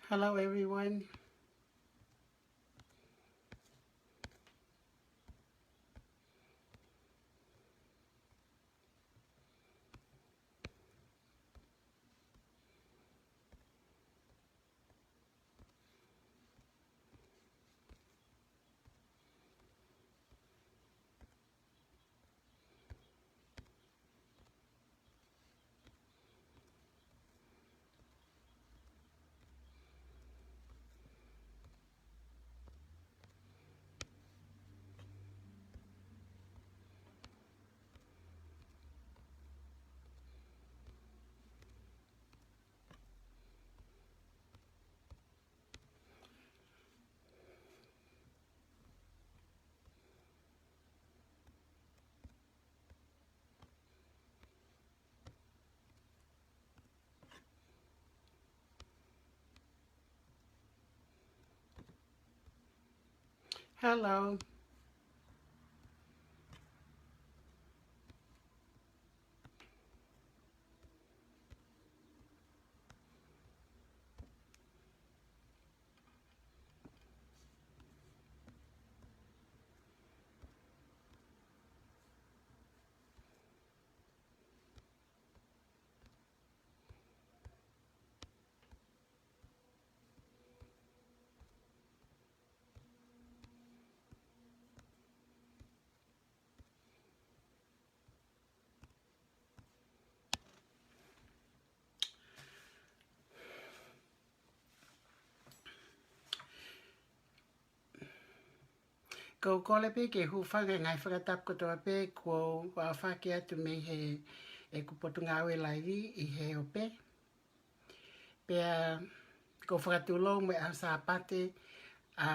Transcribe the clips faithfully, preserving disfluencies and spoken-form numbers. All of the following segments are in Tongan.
Hello, everyone. Hello. Ko u kole pē ke hūfanga he ngaahi fakatapu kotoa pē kuo u aofaki atu mei he ʻeku potungāue laivi ʻi he ope. Pea ko u fakatulou mo e ʻaho Sāpate ʻa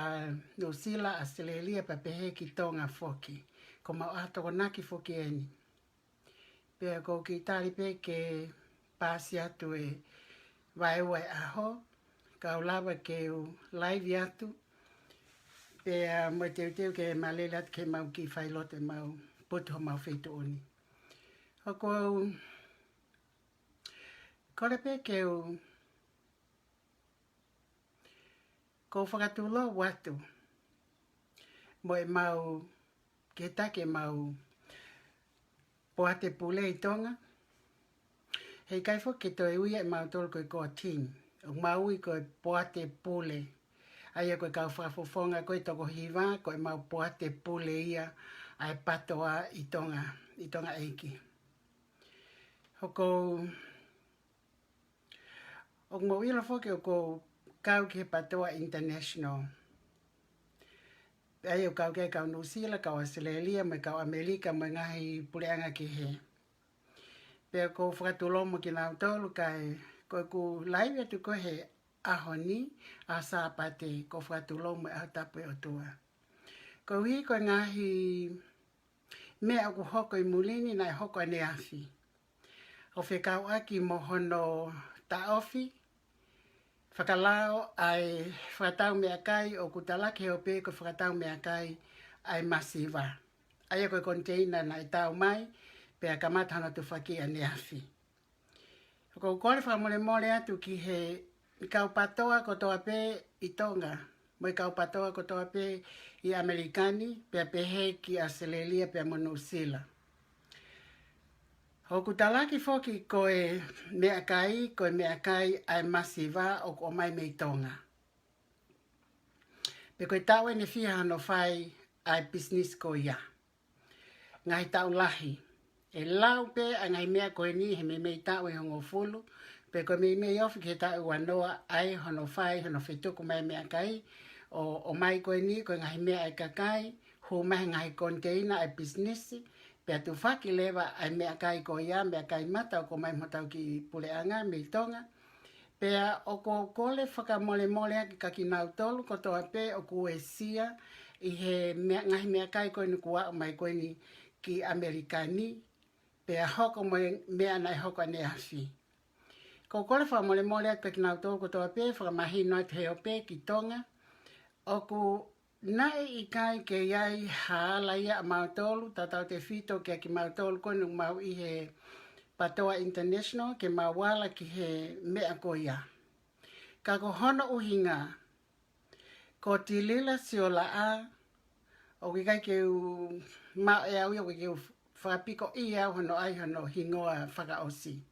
Nuʻusila, ʻAositelēlia, pea pehē ki Tonga foki. Ko homau ʻaho Tokonaki foki eni. Pea ko u kiʻi tali pē ke paasi atu e vaeua e ʻaho, ka u lava ke u laivi atu, pea mo e teuteu ke malele atu ke mau kiʻi failoto ʻemau putu homau feituʻu ni. ʻOku ou kole pē ke u Ko u fakatulou atu mo ʻemau, ke taki ʻemau poate pule ʻi Tonga. He ʻikai foki ke toe ui ʻe mautolu ko e core team. ʻOku mau ui ko e poate pule. ʻA ia ko e kau fakafofonga ko e toko hiva, ko ʻemau poate pule ia ʻa e PATOA ʻi Tonga, ʻi Tonga ʻEiki. ʻOku ou ʻOku mou ʻilo foki ʻoku ou kau ki he PATOA International. ʻA ia ʻoku kau ki ai kau Nuʻusila, kau ʻAositelēlia, mo e kau ʻAmelika, mo e ngaahi puleʻanga kehe. Pea ko u fakatulou mo kinautolu kae, ko ʻeku laivi atu ko ē he ʻaho ni, ʻaho Sāpate, ko u fakatulou mo e ʻaho tapu ʻo e ʻOtua. Koeʻuhi ko e ngaahi meʻa ʻoku hoko ʻi muli ni naʻe hoko ʻaneafi. ʻO fekauʻaki mo hono taʻofi, fakalao ʻa e fakatau meʻakai ʻoku talaki he ope ko e fakatau meʻakai ʻa e masiva. ʻA ia ko e koniteina naʻe tau mai, pea kamata hono tufaki ʻaneafi. ʻOku ou kole fakamolemole atu ki he kau PATOA kotoa pē ʻi Tonga, mo e kau PATOA kotoa pē ʻi ʻAmelika ni, pea pehē ki ʻAositelēlia, pea mo Nuʻusila. ʻOku talaki foki ko e meʻakai, ko e meʻakai ʻa e masiva ʻoku ʻomai mei Tonga. Pea ko e taʻu ʻeni ʻe fiha hono fai ʻa e pisinisi ko ia. Ngaahi taʻu lahi. ʻE lau pē ʻa e ngaahi meʻa ko eni he meimei taʻu ʻe hongofulu, pea ko e meimei ofi ki he taʻu ʻe uanoa ʻa e hono fai, hono fetuku mai meʻakai, ʻo, ʻomai ko eni, ko e ngaahi meʻa ʻa e kakai, hū mai he ngaahi koniteina ʻa e pisinisi, pea tufaki leva ʻa e meʻakai ko ia, meʻakai mata ʻoku ʻomai mei hotau kiʻi puleʻanga, mei Tonga, Pea ʻoku ou kole fakamolemole atu kia kinautolu kotoa pē ʻoku uesia ʻi he meʻa, ngaahi meʻakai ko eni kuo aʻu mai ko eni ki ʻAmelika ni, pea hoko mo e meʻa naʻe hoko ʻaneafi. ʻOku ou kole fakamolemole atu kia kinautolu kotoa pē, fakamahino atu he ope ki Tonga, ʻoku naʻe ʻikai ke ʻi ai ha ala ia ʻa mautolu, tautautefito kia kimautolu ko eni ʻoku mau ʻi he PATOA International, ke mau ala ki he meʻa ko ia. Ka ko hono ʻuhinga, ko Tilila Siolaʻa, ʻoku ʻikai ke u maʻu ʻe au ia, ʻoku ʻikai ke u fakapikoʻi au hono ʻai hono hingoa fakaʻosi.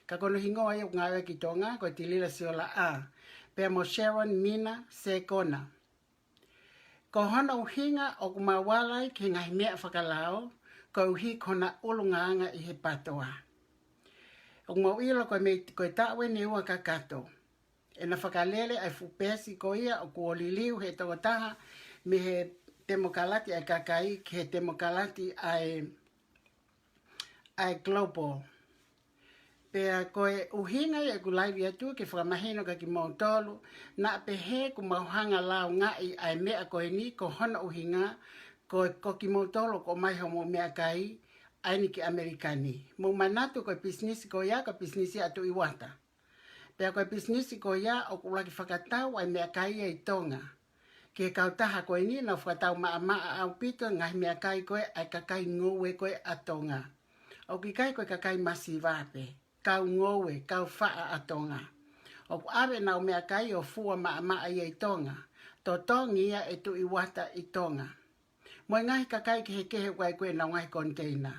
Ka ko hono hingoa ia ʻoku ngāueʻaki ʻi Tonga, ko Tilila Siolaʻa. Pea mo Sharon Mina Sekona. Ko hono ʻuhinga ʻoku mau ala ai ki he ngaahi meʻa fakalao, koeʻuhi ko hona ʻulungaanga ʻi he PATOA. ʻOku mau ʻilo ko e mei, ko e taʻu eni ʻe ua kakato ʻena fakalele ʻa e fuʻu peesi ko ia ʻoku ō liliu he tokotaha mei he temokalati ʻa e kakai ki he temokalati ʻa e, ʻa e Global. Pea ko e ʻuhinga ia ʻeku laivi atu ke fakamahino kia kimoutolu, naʻa pehē kuo mau hanga ʻo lāungaʻi ʻa e meʻa ko eni, ko hono ʻuhinga, ko, ko kimoutolu ʻoku ʻomai hoʻomou meʻakai ʻa eni ki ʻAmelika ni. Mou manatu ko e pisinisi ko ia, ko e pisinisi ʻa Tuʻi Uata. Pea ko e pisinisi ko ia ʻoku ʻuluaki fakatau ʻa e meʻakai ia ʻi Tonga ki he kautaha ko eni, nau fakatau maʻamaʻa ʻaupito e ngaahi meʻakai ko ē ʻa e kakai ngoue ko ē ʻa Tonga. ʻOku ʻikai ko e kakai masiva pē, kau ngoue, kau faʻa ʻa Tonga. ʻOku ʻave ʻenau meʻakai ʻo fua maʻamaʻa ia ʻi Tonga, totongi ia ʻe Tuʻi Uata ʻi Tonga. Mo e ngaahi kakai kehekehe ʻoku ʻi ai ko ē ʻenau ngaahi koniteina.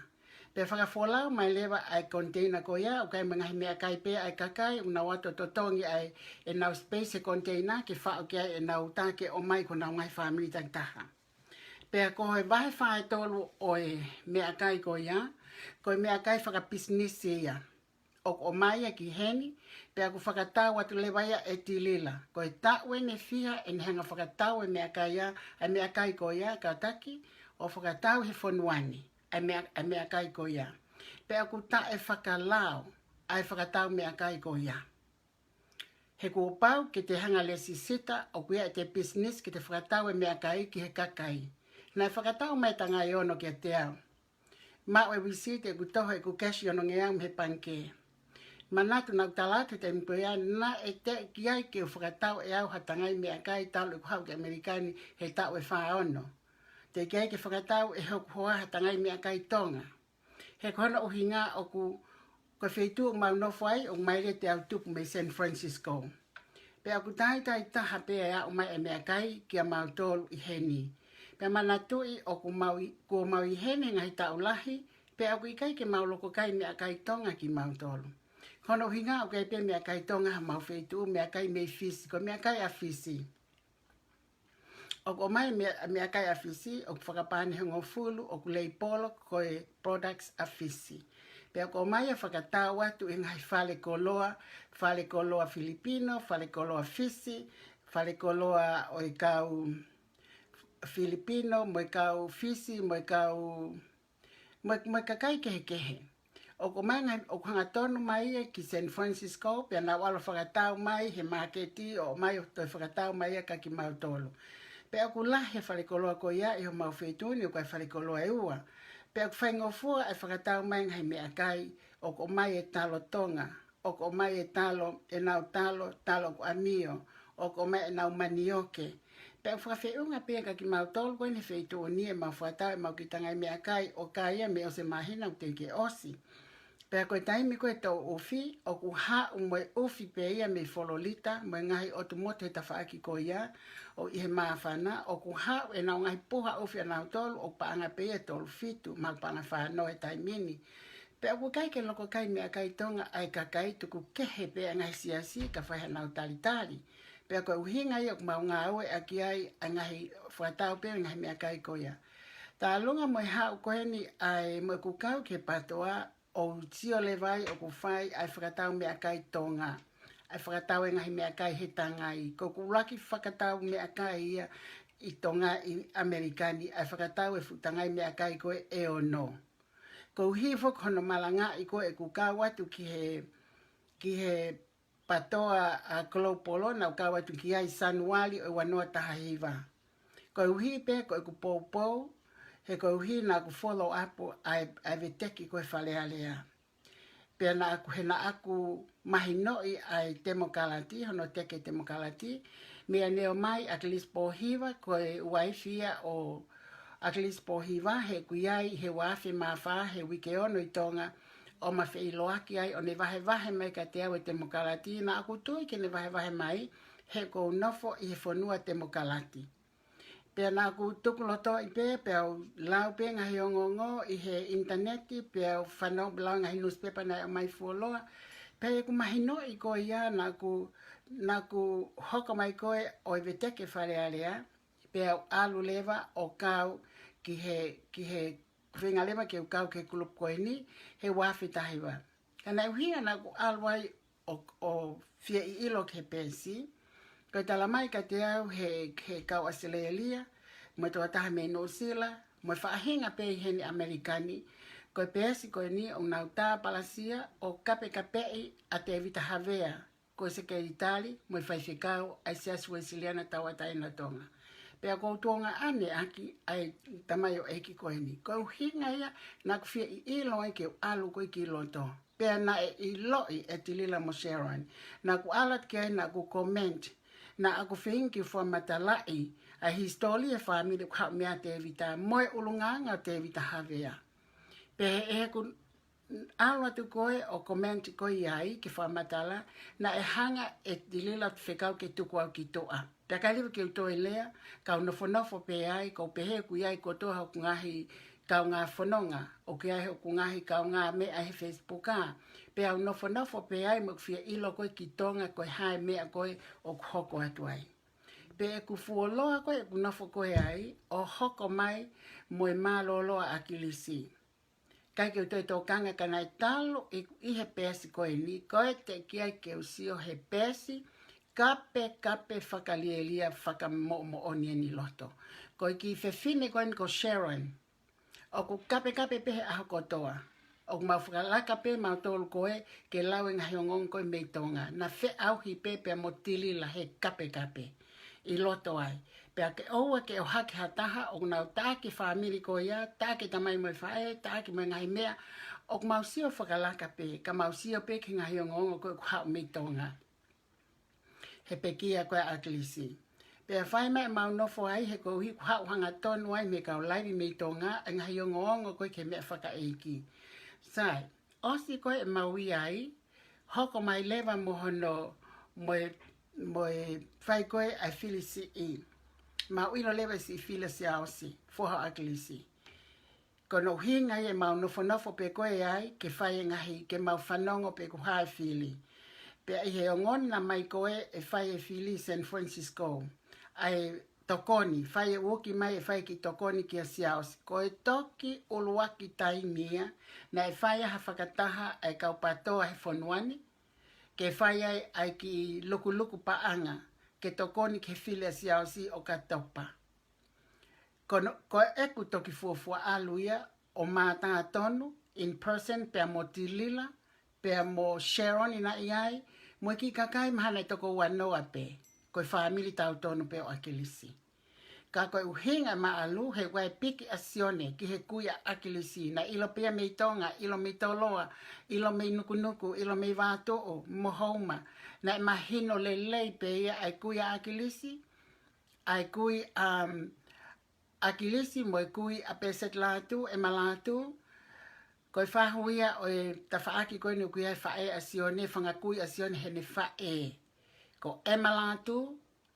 Pea fakafolau mai leva ʻa e koniteina ko ia, ʻoku ʻi ai mo e ngaahi meʻakai pē ʻa e kakai, ʻoku nau ō atu ʻo totongi ʻa e, ʻenau space he koniteina ke faʻo ki ai ʻenau uta ke ʻomai ki honau ngaahi fāmili takitaha. Pea ko e vahe fā ʻe tolu ʻo e meʻakai ko ia, ko e meʻakai fakapisinisi ia. ʻOku ʻomai ia ki heni, pea ʻoku fakatau atu leva ia ʻe Tilila. Ko e taʻu eni ʻe fiha ʻene hanga ʻo fakatau e meʻakai ia, ʻa e meʻakai ko ia, kātaki ʻo fakatau he fonua ni ʻa e meʻa-, ʻa e meʻakai ko ia. Pea ʻoku taʻefakalao ʻa e fakatau meʻakai ko ia. He kuo pau ke te hanga ʻo lēsisita ʻoku ʻi ai ʻete pisinisi ke te fakatau e meʻakai ki he kakai. Naʻe fakatau mai e tangata ʻe ono kiate au. Maʻu e lisiti ʻeku toho ʻeku keshi onongeau mei he pangikē. Manatu naʻa ku tala atu he taimi ko ia naʻe teʻeki ai ke u fakatau ʻe au ha tangai meʻakai talu ʻeku haʻu ki ʻAmelika ni he taʻu ʻe fā ono. Teʻeki ai ke fakatau ʻe hoku hoa ha tangai meʻakai Tonga. He ko hono ʻuhinga ʻoku, ko e feituʻu ʻoku mau nofo ai, ʻoku maile te au tupu mei San Francisco. Pea ʻoku taitai taha pē ʻa e aʻu mai e meʻakai kia mautolu ʻi heni. Pea manatuʻi ʻoku mau ʻi, kuo mau ʻi heni he ngaahi taʻu lahi, pea ʻoku ʻikai ke mau loko kai meʻakai Tonga kimautolu. Ko hono ʻuhinga ʻoku ʻi ai pē meʻakai Tonga ha mau feituʻu, meʻakai mei Fisi, ko e meʻakai ʻa Fisi. ʻOku ʻomai meʻa-, meʻakai ʻa Fisi, ʻoku fakapānihongofulu, ʻoku leipolo ko e products ʻa Fisi. Pea ʻoku ʻomai ʻo fakatau atu ʻi he ngaahi fale koloa, fale koloa Filipino, fale koloa Fisi, fale koloa ʻo e kau Filipino, mo e kau Fisi, mo e kau, mo e, mo e kakai kehekehe. ʻOku ʻomai ngaahi, ʻoku hangatonu mai ia ki San Francisco, pea nau ʻalu ʻo fakatau mai he māketi, ʻo ʻomai ʻo toe fakatau mai ia kia kimautolu. Pea ʻoku lahi e fale koloa ko ia ʻi homau feituʻu ni, ʻoku ʻi ai e fale koloa ʻe ua. Pea ʻoku faingofua e fakatau mai e ngaahi meʻakai, ʻoku ʻomai e talo Tonga, ʻoku ʻomai e talo, ʻenau talo, talo ʻoku ʻamio, ʻoku ʻomai ʻenau manioke. Pea ʻoku fakafeʻunga pē kia kimautolu ko eni he feituʻu ni ʻemau fakatau ʻemau kiʻi tangai meʻakai, ʻo ka ia mei ʻosi e māhina ʻoku teʻeki ke ʻosi. Pea ko e taimi ko ē ʻetau ʻufi, ʻoku haʻu mo e ʻufi pē ia mei Fololita, mo e ngaahi ʻotu motu he tafaʻaki ko ia, ʻo ʻi he māfana, ʻoku haʻu ʻenau ngaahi puha ʻufi ʻanautolu, ʻoku paʻanga pē ia ʻe tolu fitu, mahalo paʻanga fā ono he taimi ni. Pea ʻoku ʻikai ke loko kai meʻakai Tonga ʻa e kakai, tuku kehe pē ʻa e ngaahi siasi ka fai haʻanau talitali. Pea ko e ʻuhinga ia ʻoku mau ngāueʻaki ai ʻa e ngaahi fakatau pē ʻo e ngaahi meʻakai ko ia. Tālunga mo e haʻu ko eni ʻa e mo ʻeku kau ki he PATOA, ʻoku ou sio leva ai ʻoku fai ʻa e fakatau meʻakai Tonga, ʻa e fakatau e ngaahi meʻakai he tangai. Ko ʻeku ʻuluaki fakatau meʻakai ia ʻi Tonga ʻi ʻAmelika ni, ʻa e fakatau e fuʻu tangai meʻakai ko ē ʻe ono. Koeʻuhi foki hono malangaʻi ko ē ʻeku kau atu ki he, ki he PATOA ʻa Global, naʻa ku kau atu ki ai Sānuali ʻo e ua noa taha hiva. Koeʻuhi pē ko ʻeku poupou, he koeʻuhi naʻa ku follow up ʻa e, ʻa e veteki ko ē Fale Alea. Pea naʻa ku, he naʻa ku mahinoʻi ʻa e temokalati, hono teke temokalati, meʻa ne ʻomai ʻa ʻAkilisi Pōhiva, ko e uaifi ia ʻo ʻAkilisi Pōhiva, he ʻoku ʻi ai he ua afe mā fā he uike ono ʻi Tonga, ʻo ma feʻiloaki ai, ʻo ne vahevahe mai kiate au e temokalati, naʻa ku tui ke ne vahevahe mai, he ʻoku ou nofo ʻi he fonua temokalati. Pea naʻa ku tukulotoʻi pē, pea u lau pē ngaahi ongoongo ʻi he ʻinitaneti, pea u fanongo pē lau ngaahi nusipepa naʻe ʻomai fuoloa. Pea ʻi heʻeku mahinoʻi ko ia naʻa ku, naʻa ku hoko mai ko ē ʻo e veteki Fale Alea, pea u ʻalu leva ʻo kau ki he, ki he feinga leva ke u kau ki he kulupu ko eni, he ua afe taha hiva. Ka naʻe ʻuhinga naʻa ku ʻalu ai ʻo, ʻo fie ʻiloʻilo ki he peesi, ko e tala mai kiate au he, he kau ʻAositelēlia, mo e tokotaha mei Nuʻusila, mo e faʻahinga pē ʻi heni ʻAmelika ni, ko e peesi ko eni ʻoku nau tāpalasia ʻo kapekapeʻi ʻa Tēvita Havea, ko e sekelitali mo e faifekau ʻa e Siasi Uēsiliana Tauʻatāina ʻo Tonga. Pea ʻoku ou tuongaʻane ʻaki ʻa e tamaioʻeiki ko eni. Ko e ʻuhinga ia naʻa ku fie ʻiloʻi ke u ʻalu ko ē ki loto. Pea naʻe ʻiloʻi ʻe Tilila mo Sharon. Naʻa ku ʻalu atu ki ai, naʻa ku comment, naʻa ku feinga ke fakamatalaʻi ʻa e hisitōlia e fāmili ʻoku haʻu mei ai ʻa Tēvita, mo e ʻulungaanga ʻo Tēvita Havea. Pea he, he ʻeku ʻalu atu ko ē ʻo comment ko ē ai ke fakamatala, naʻe hanga ʻe Tilila ʻo fekau ke tuku au ki tuʻa. Pea ʻikai leva ke u toe lea, kau nofonofo pē ai, ʻoku ou pehē ʻoku ʻi ai kotoa hoku ngaahi kaungā fononga, ʻoku ʻi ai hoku ngaahi kaungāmeʻa he Facebook ā. Pea u nofonofo pē ai mo ʻeku fie ʻilo ko ē ki Tonga ko e hā e meʻa ko ē ʻoku hoko atu ai. Pea ʻeku fuoloa ko ē ʻeku nofo ko ē ai, ʻo hoko mai mo e mālōlō ʻa ʻAkilisi. ʻIkai ke u toe tokanga ka naʻe talu ʻi, ʻi he peesi ko eni, ko e teʻeki ai ke u sio he peesi, kapekape fakalielia fakamoʻomoʻoni eni loto. Ko e kiʻi fefine ko eni ko Sharon, ʻoku kapekape pē he ʻaho kotoa. ʻOku mau fakalaka pē mautolu ko ē ke lau e ngaahi ongoongo ko ē mei Tonga. Naʻe feʻauhi pē pea mo Tilila he kapekape ʻi loto ai. Pea ke ʻoua ke ʻohake ha taha, ʻoku nau taʻaki e fāmili ko ia, taʻaki e tamai mo e faʻē, taʻaki mo e ngaahi meʻa, ʻoku mau sio fakalaka pē, ka mau sio pē ki he ngaahi ongoongo ko ē ʻoku haʻu mei Tonga. He pekia ko ē ʻa ʻAkilisi. Pea fai mai ʻemau nofo ai he koeʻuhi ʻoku haʻu hangatonu ai mei he kau laivi mei Tonga e ngaahi ongoongo ko ē ki he meʻa fakaʻeiki. Sai, ʻosi ko ē ʻemau ʻi ai, hoko mai leva mo hono, mo e, mo e fai ko ē ʻa e fili siʻi. Mau ʻilo leva e siʻi fili ʻa Siaosi, foha ʻo ʻAkilisi. Ko hono ʻuhinga ia ʻemau nofonofo pē ko ē ai, ke fai e ngaahi, ke mau fanongo pe ko e hā e fili. Pea ʻi he ongona mai ko ē ʻe fai e fili San Francisco, ʻa e tokoni, fai e uki mai ʻe fai e kiʻi tokoni kia Siaosi. Ko e toki ʻuluaki taimi ia naʻe fai ai ha fakataha ʻa e kau PATOA he fonua ni, ke fai ai ʻa e kiʻi lukuluku paʻanga, ke tokoni ki he fili ʻa Siaosi ʻOkatopa. Ko hono, ko ʻeku toki fuofua ʻalu ia ʻo mātā tonu, in person, pea mo Tilila, pea mo Sharon naʻe ʻi ai, mo e kiʻi kakai mahalo naʻe toko uanoa pē, ko e fāmili tautonu pē ʻo ʻAkilisi. Ka ko e ʻuhinga ʻemau ʻalu, he ʻoku ʻi ai e piki ʻa Sione ki he kui ʻa ʻAkilisi, naʻe ʻilo pē ia mei Tonga, ʻilo mei Toloa, ʻilo mei Nukunuku, ʻilo mei Vātoʻo, mo Houma, naʻe mahino lelei pē ia ʻa e kui ʻa ʻAkilisi, ʻa e kui, um, ʻAkilisi mo e kui ʻa Pēseti Lātū, ʻEma Lātū, ko e fahu ia ʻo e tafaʻaki ko eni ʻoku ʻi ai e faʻē ʻa Sione, fanga kui ʻa Sione heʻene faʻē. Ko ʻEma Lātū,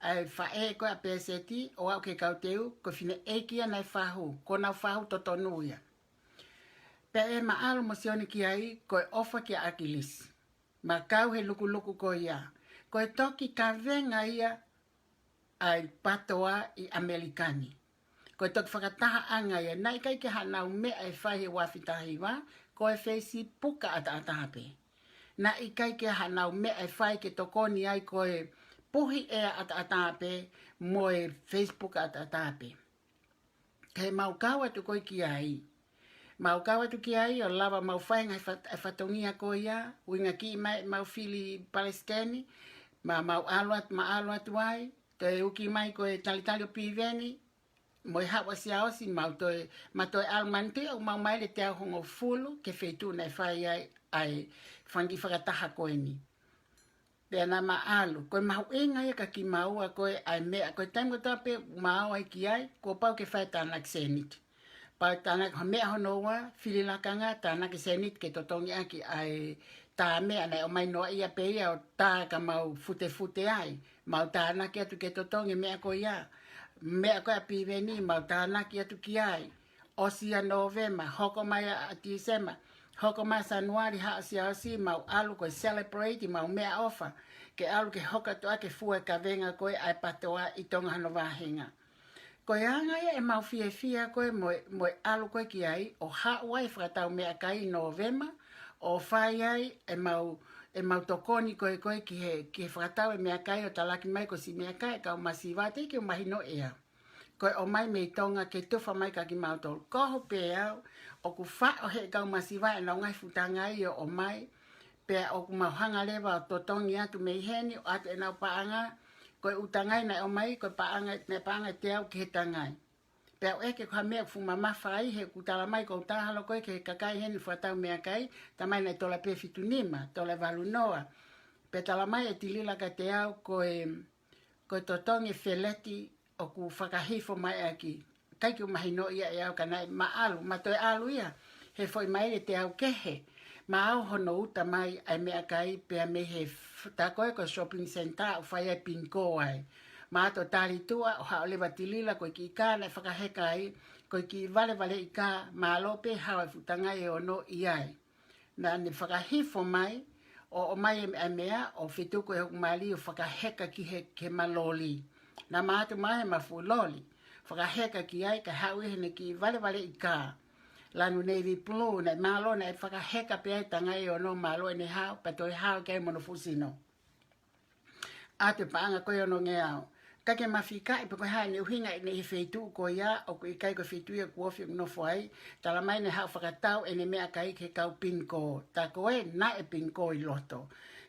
ʻa e faʻē ko ē ʻa Pēseti, ʻo aʻu ki he kau teu, ko e fineʻeiki ia naʻe fahu, ko honau fahu totonu ia. Pea ʻi heʻema ʻalu mo Sione ki ai, ko e ʻofa kia ʻAkilisi. Ma kau he lukuluku ko ia. Ko e toki kavenga ia ʻa e PATOA ʻi ʻAmelika ni. Ko e toki fakatahaʻanga ia, naʻe ʻikai ke ʻi ai haʻanau meʻa ʻe fai he ua afe taha hiva, ko e Facebook ʻataʻatā pē. Naʻe ʻikai ke ʻi ai haʻanau meʻa ʻe fai ke tokoni ai ko e puhi ʻea ʻataʻatā pē, mo e Facebook ʻataʻatā pē. Ke mau kau atu ko ē ki ai. Mau kau atu ki ai ʻo lava mau fai e ngaahi fat-, e fatongia ko ia, ʻuhinga kiʻi mai ʻemau fili palesiteni, ma mau ʻalu atu, ma ʻalu atu ai, toe uki mai ko e talitali ʻo Piveni, mo e haʻu ʻa Siaosi, mau toe, ma toe ʻalu manti ʻo mau mai le teau hongofulu ki he feituʻu naʻe fai ai ʻa e fanga kiʻi fakataha ko eni. Pea naʻa ma ʻalu, ko e mahuʻinga ia kia kimaua ko ē ʻa e meʻa, ko e taimi kotoa pē ma ō ai ki ai, kuo pau ke fai e tānaki sēniti. Pea tānaki, ko e meʻa hono ua, fili lakanga, tānaki sēniti ke totongi ʻaki ʻa e tā meʻa naʻe ʻomai noaʻia pē ia ʻo tā ka mau futefute ai. mau tānaki atu ke totongi e meʻa ko ia. Meʻa ko ia ʻa Piveni, mau tānaki atu ki ai. ʻOsi ʻa Nōvema, hoko mai ʻa Tīsema, hoko mai Sānuali, haʻu ʻo siasi, mau ʻalu ko e celebrate, mau meʻaʻofa. Ke ʻalu ke hoko atu ʻa e fua e kavenga ko ē ʻa e PTOA ʻi Tonga hono vāhenga. Ko e anga ia ʻemau fiefia ko ē mo e, mo e ʻalu ko ē ki ai, ʻo haʻu ai e fakatau meʻakai ʻi Nōvema, ʻo fai ai ʻemau, ʻemau tokoni ko ē ko ē ki he, ki he fakatau e meʻakai ʻo talaki mai ko e siʻi meʻakai ʻa e kau masiva, teʻeki ke u mahinoʻi ʻe au. Ko e ʻomai mei Tonga ke tufa mai kia kimautolu. Ko hoʻo pē au, ʻoku faʻo ʻe he kau masiva ʻenau ngaahi fuʻu tangai ʻo ʻomai, pea ʻoku mau hanga leva ʻo totongi atu mei heni, ʻoatu ʻenau paʻanga. Ko e ʻū tangai naʻe ʻomai, ko e paʻanga, naʻe paʻanga ʻe teau ki he tangai. Pea ʻoku ʻeke ko ha meʻa fuʻu mamafa ai, he ʻoku tala mai ko e taha loko ʻe he kakai heni fakatau meʻakai, talamai naʻe tola pē fitu nima, tola valu noa. Pea tala mai ʻe Tilila kiate au ko e, ko e totongi e feleti ʻoku fakahifo mai ʻaki. ʻIkai ke u mahinoʻi ia ʻe au ka naʻe maʻalu, ma toe ʻalu ia he foʻi maile teau kehe. Maau hono uta mai ʻa e meʻakai pea mei he f-, tā ko ē ko e shopping centre ʻoku fai ai e bingo ai. Maau ʻo tali tuʻa ʻo haʻu leva Tilila ko e kiʻi kā naʻe fakaheka ai, ko e kiʻi valevaleʻi kā, mālō pē haʻu e fuʻu tangai ʻe ono ʻi ai. Naʻa ne fakahifo mai, ʻo, ʻomai e meʻa, meʻa, ʻo fetuku ʻe hoku mali ʻo fakaheka ki he, ki he maloli. Naʻa ma ʻatu mai he ma fuʻu loli. Fakaheka ki ai, kae haʻu ʻi heʻene kiʻi valevaleʻi kā. Lanu navy blue, naʻe mālō, naʻe fakaheka pē ai e tangai ʻe ono, mālō ʻene haʻu, pea toe haʻu ki ai mo hono fuʻu sino. ʻAtu e paʻanga ko ē ʻe ono ngeau. ʻIkai ke ma fikaʻi pe ko e hā ʻene ʻuhinga ʻi he feituʻu ko ia, ʻoku ʻikai ko e feituʻu ia kuo ofi ʻoku nofo ai, tala mai naʻe haʻu fakatau ʻene meʻakai ki he kau bingo. Tā ko ē naʻe bingo ʻi loto.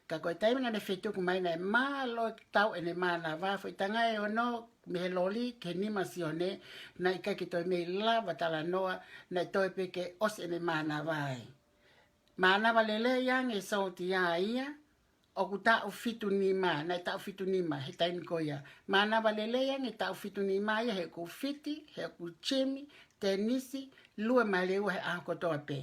Ka ko e taimi naʻa ne fetuku mai naʻe mālō e tau ʻene mānava, foʻi tangai ʻe ono mei he loli ki he nima ʻo Sione, naʻe ʻikai ke toe mei lava talanoa, naʻe toe pē ke ʻosi ʻene mānava ai. Mānava lelei ange e sōtia ia, ʻoku taʻu fitu nima, naʻe taʻu fitu nima he taimi ko ia. Mānava lelei ange taʻu fitu nima ia he ʻoku fiti, he ʻoku jimi, tenisi, lue mai leva he ʻaho kotoa pē.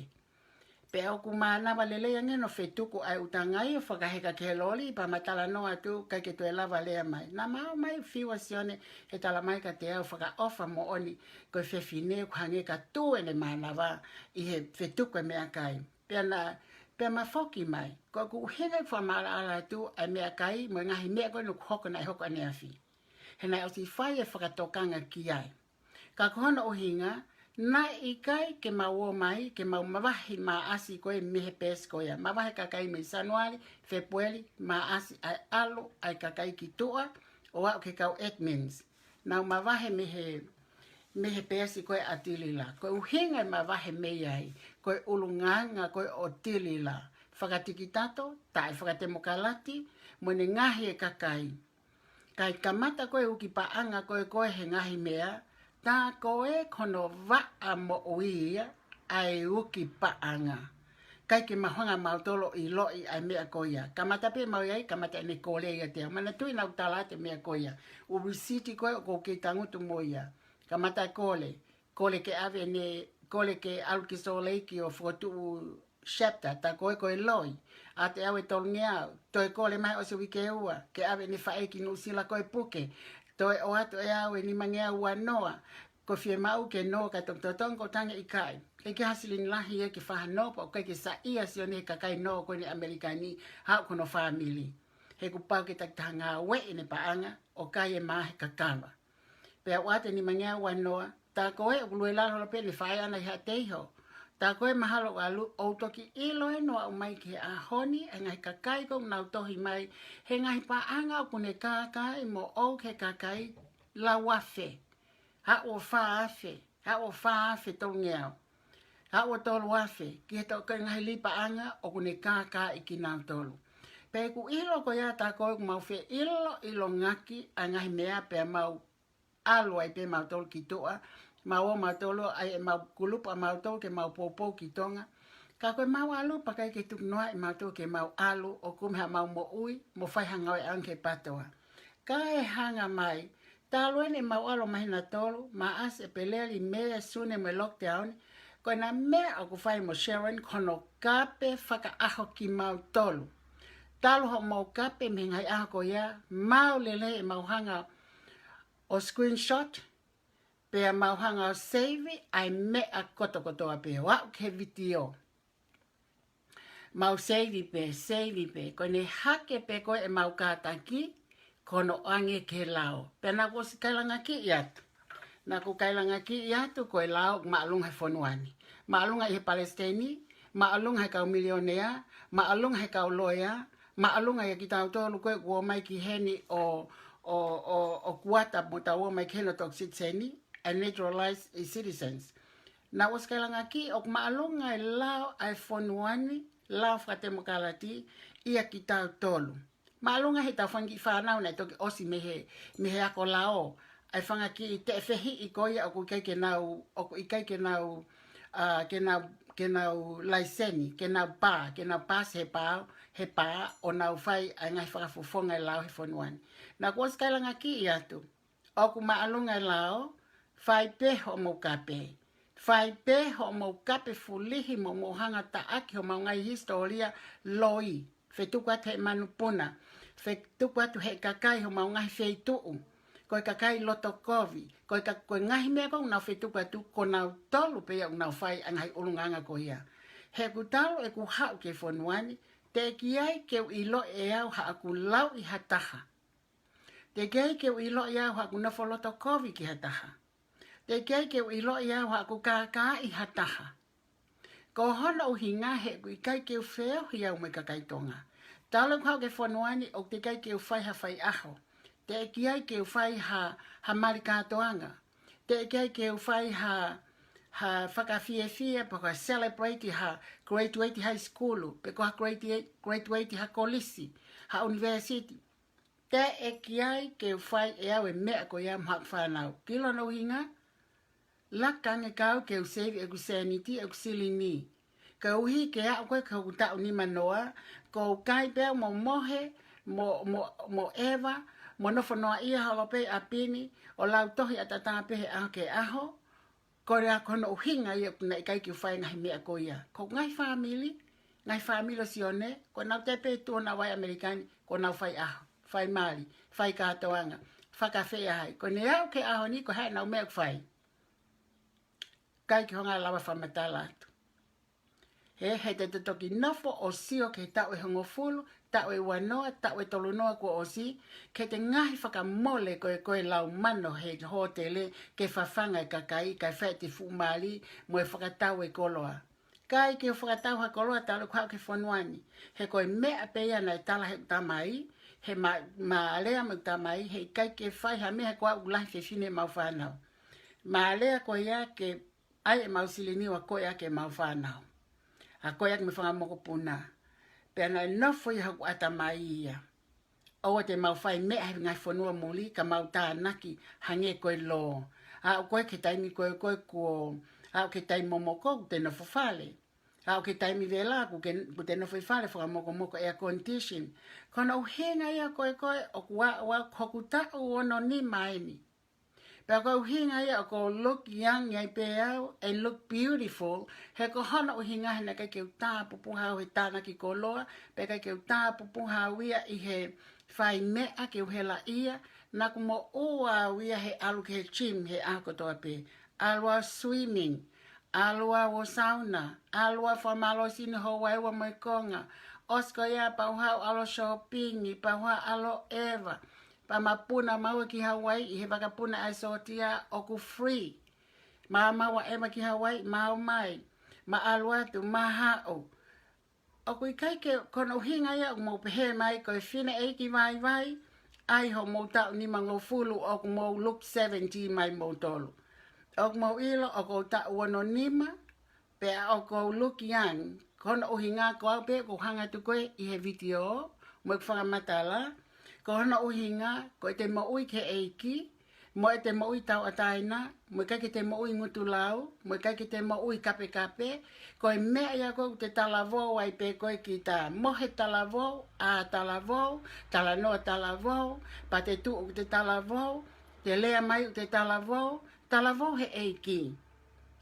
Pea ʻoku mānava lelei ange hono fetuku ʻa e ʻū tangai ʻo fakaheka ki he loli, pea ma talanoa atu ʻikai ke toe lava lea mai. Naʻa ma ō mai fiu ʻa Sione he tala mai kiate au fakaʻofa moʻoni ko e fefine ʻoku hangē ka tū ʻene mānava ʻi he fetuku e meʻakai. Pea na, pea ma foki mai. Ko ʻeku ʻuhinga ʻeku fakamaʻalaʻala atu ʻa e meʻakai mo e ngaahi meʻa ko ē naʻe hoko, naʻe hoko ʻaneafi. He naʻe ʻosi fai e fakatokanga ki ai. Ka ko hono ʻuhinga, naʻe ʻikai ke mau ō mai, ke mau mavahe Maʻasi ko ē mei he peesi ko ia. Mavahe kakai mei Sānuali, Fēpueli, Maʻasi, ʻa e ʻalu ʻa e kakai ki tuʻa, ʻo aʻu ki he kau admins. Nau mavahe mei he, mei he peesi ko ē ʻa Tilila. Ko e ʻuhinga e mavahe mei ai, ko e ʻulungaanga ko ē ʻo Tilila. Fakatikitato, taʻefakatemokalati, mo ʻene ngaohi e kakai. Kae kamata ko ē uki paʻanga ko ē ko ē he ngaahi meʻa, tā ko ē ko hono vaʻa moʻui ia ʻa e uki paʻanga. ʻIkai ke mau hanga mautolu ʻo ʻiloʻi ʻa e meʻa ko ia. Kamata pē mau ʻi ai, kamata ʻene kole ʻiate au. Manatuʻi naʻa ku tala atu e meʻa ko ia. ʻŪ lisiti ko ē ʻoku ou kei tangutu mo ia. Kamata e kole. Kole ke ʻave ʻene, kole ke ʻalu ki Salt Lake ʻo fokotuʻu chapter, tā ko ē ko e loi. ʻAtu ʻe au e tolungeau. Toe kole mai ʻosi e uike ʻe ua, ke ʻave ʻene faʻē ki Nuʻusila ko e puke. Toe ʻoatu ʻe au e nimangeau ua noa. Ko e fiemaʻu ke nō ka toki totongi, ko e tangi ʻikai. ʻIkai ke ha silini lahi ia ke fakahā nō, pea ʻoku ʻikai ke saiʻia ʻa Sione he kakai nō ko eni ʻAmelika ni, haʻu ko hono fāmili. He kuo pau ke takitaha ngāue ʻene paʻanga, ʻo kai e mā he kakava. Pea ʻoatu e nimangeau ua noa, tā ko ē ʻoku lue lalo holo pē ʻene faʻē ʻana ʻi Haʻateiho. Tā ko ē mahalo ʻalu, ʻo toki ʻilo ē naʻa ku ʻomai ki he ʻaho ni, e ngaahi kakai ko ē naʻa nau tohi mai, he ngaahi paʻanga ʻoku ne kākaaʻi moʻou ki he kakai lau afe. Haʻu ʻo fā afe, haʻu ʻo fā afe tolungeau. Haʻu ʻo tolu afe, ki he tau kai ngaahi lī paʻanga ʻoku ne kākaaʻi kinautolu. Pea ʻeku ʻilo ko ia tā ko ē ʻoku mau feʻiloʻilongaki ʻa e ngaahi meʻa pea mau ʻalu ai pē mautolu ki tuʻa, mau ō mautolu ʻai ʻemau kulupu ʻa mautolu ke mau poupou ki Tonga. Ka ko ʻemau ʻalu pea ʻikai ke tuku noaʻi mautolu ke mau ʻalu ʻo kumi haʻamau moʻui, mo fai ha ngāue ʻaʻaku ki he PTOA. Kae hanga mai, talu eni ʻemau ʻalu ʻo māhina tolu, Maʻasi, ʻEpeleli, Mē, Sune mo e lockdown, ko ʻena meʻa ʻoku fai mo Sharon ko hono kape fakaʻaho kimautolu. Talu hoʻomou kape mei he ngaahi ʻaho ko ia, maʻu lelei ʻemau hanga ʻo screenshot, pea mau hanga ʻo save ʻa e meʻa kotokotoa pē ʻo aʻu ki he vitiō. Mau save pē, save pē. Ko ʻene hake pē ko ē ʻemau kātaki, ko hono ʻoange ki he lao. Pea naʻá ku ʻosi kailangakiʻi atu. Naʻá ku kailangakiʻi atu ko e lao ʻoku māʻolunga he fonua ni. Māʻolunga ʻi he Palesiteni, māʻolunga he kau milionea, māʻolunga he kau loea, māʻolunga ʻia kitautolu ko ē kuo ō mai ki heni ʻo, ʻo, ʻo, ʻo kuata mo tau ō mai ki heni ʻo toki sitiseni, ʻa e naturalized citizens. Naʻá ku ʻosi kailangakiʻi ʻoku māʻolunga e lao ʻa e fonua ni, lao fakatemokālati, ʻia kitautolu. Māʻolunga he tau fanga kiʻi fānau naʻe toki ʻosi mei he, mei he ako lao, ʻa e fanga kiʻi teʻefehiʻi ko ia ʻoku ʻikai ke nau, ʻoku ʻikai ke nau, ʻa, ke nau, ke nau laiseni, ke nau pā, ke nau pasi he pā, he pā ʻo nau fai ʻa e ngaahi fakafofonga e lao he fonua ni. Naʻá ku ʻosi kailangakiʻi atu. ʻOku māʻolunga e lao, fai pē hoʻomou kape. Fai pē hoʻomou kape fulihi mo mou hanga ʻo taʻaki homau ngaahi hisitōlia loi. Fetuku atu he manupuna. Fetuku atu he kakai homau ngaahi feituʻu. Ko e kakai loto kovi. Ko e ka-, ko e ngaahi meʻa ko ē ʻoku nau fetuku atu, ko nautolu pē ia ʻoku nau fai ʻa e ngaahi ʻulungaanga ko ia. He ʻoku talu ʻeku haʻu ki he fonua ni, teʻeki ai ke u ʻiloʻi ʻe au haʻaku lauʻi ha taha. Teʻeki ai ke u ʻiloʻi au haʻaku nofo loto kovi ki ha taha. Teʻeki ai ke u ʻiloʻi au haʻaku kākaaʻi ha taha. Ko hono ʻuhinga he ʻoku ʻikai ke u feohi au mo e kakai Tonga. Talu ʻeku haʻu ki he fonua ni ʻoku teʻeki ai ke u fai ha faiʻaho. Teʻeki ai ke u fai ha, ha mali kātoanga. Teʻeki ai ke u fai ha, ha fakafiefia, pe ko ha celebrate ha graduate high school, pe ko ha gradu-, graduate ha kolisi, ha university. Teʻeki ai ke u fai ʻe au e meʻa ko ia mo haʻaku fānau. Ki hono ʻuhinga, laka ange kau ke u save ʻeku sēniti, ʻeku silini. Koeʻuhi ke aʻu ko ē ki hoku taʻu nimanoa, ʻoku ou kai pē au mo mohe, mo, mo, mo ʻeva, mo nofo noaʻia holo pē ʻi ʻapi ni, ʻo lau tohi ʻatatā pē he ʻaho ki he ʻaho, ko e ʻa ko hono ʻuhinga ia ʻoku naʻe ʻikai ke u fai e ngaahi meʻa ko ia. Ko e ngaahi fāmili, ngaahi fāmili ʻo Sione, ko ʻenau tepe tuʻu ʻo nau ō ʻi ʻAmelika ni, ko ʻenau faiʻaho, fai mali, fai kātoanga, fakafeʻiloaki. Ko ʻene aʻu ki he ʻaho ni, ko e hā ʻenau meʻa ʻoku fai. ʻIkai ke u hanga ʻo lava fakamatala atu. He, he te te toki nofo ʻo sio ki he taʻu ʻe hongofulu, taʻu ʻe uanoa, taʻu ʻe tolunoa kuo ʻosi, ki he ngaahi fakamole ko ē, ko e lau mano he hōtele ke fafanga e kakai, kae fai ʻete fuʻu mali mo e fakatau e koloa. ʻIkai ke u fakatau ha koloa talu ʻeku haʻu ki he fonua ni. He ko e meʻa pē ia naʻe tala he ʻeku tamai, he ma, ma alea mo ʻeku tamai, he ʻikai ke fai ha meʻa he ko au ʻoku lahi fefine ʻemau fānau. Ma alea ko ia ke ʻai ʻemau silini ʻo akoʻi ʻaki ʻemau fānau. Akoʻi ʻaki mo e fanga mokopuna. Pea naʻe nofo ia hoku ʻatamai ia. ʻOua te mau fai meʻa he ngaahi fonua muli ka mau tānaki hangē ko e lō. Aʻu ko ē ki he taimi ko ē ko ē kuo, aʻu ki he taimi momoko kuo te nofo fale. Aʻu ki he taimi vela kuo ke, kuo te nofo ʻi fale fakamokomoko air condition. Ko hono ʻuhinga ia ko ē ko ē ʻoku ʻa, ʻa hoku taʻu ono nima eni. Pea ko e ʻuhinga ia ʻoku ou look young ai pē au, and look beautiful, he ko hono ʻuhinga he naʻe ʻikai ke u tāpupuha au he tānaki koloa, pea ʻikai ke u tāpupuha au ia ʻi he fai meʻa ke u helaʻia, naʻá ku moʻua au ia he ʻalu ki he gym he ʻaho kotoa pē. ʻAlu au swimming, ʻalu au ʻo sauna, ʻalu au fakamālohisino Hawaiʻi ua mo e konga, ʻosi ko ia pea u haʻu ʻo ʻalu ʻo shopping, pea u haʻu ʻo ʻalu ʻo ʻeva, pea ma puna maua ki Hawaiʻi, he vakapuna ʻa e sōtia ʻoku free. Ma maua ʻeva ki Hawaiʻi, ma ō mai, ma ʻalu atu, ma haʻu. ʻOku ʻikai ke, ko hono ʻuhinga ia ʻoku mou pehē mai ko e fineʻeiki vaivai, ʻai hoʻomou taʻu nimangofulu ʻoku mou look seventy mai moutolu. ʻOku mou ʻilo ʻoku ou taʻu ono nima, pea ʻoku ou look young, ko hono ʻuhinga ko au pē ʻoku ou hanga atu ko ē ʻi he vitiō, mo ʻeku fakamatala, ko hono ʻuhinga, ko ʻete moʻui ki he ʻEiki, mo ʻete moʻui tauʻatāina, mo ʻikai ke te moʻui ngutu lau, mo ʻikai ke te moʻui kapekape, ko e meʻa ia ko ē ʻoku te talavou ai pē ko ē kita. Mohe talavou, ʻā talavou, talanoa talavou, pea te tuʻu ʻoku te talavou, te lea mai ʻoku te talavou, talavou he ʻEiki.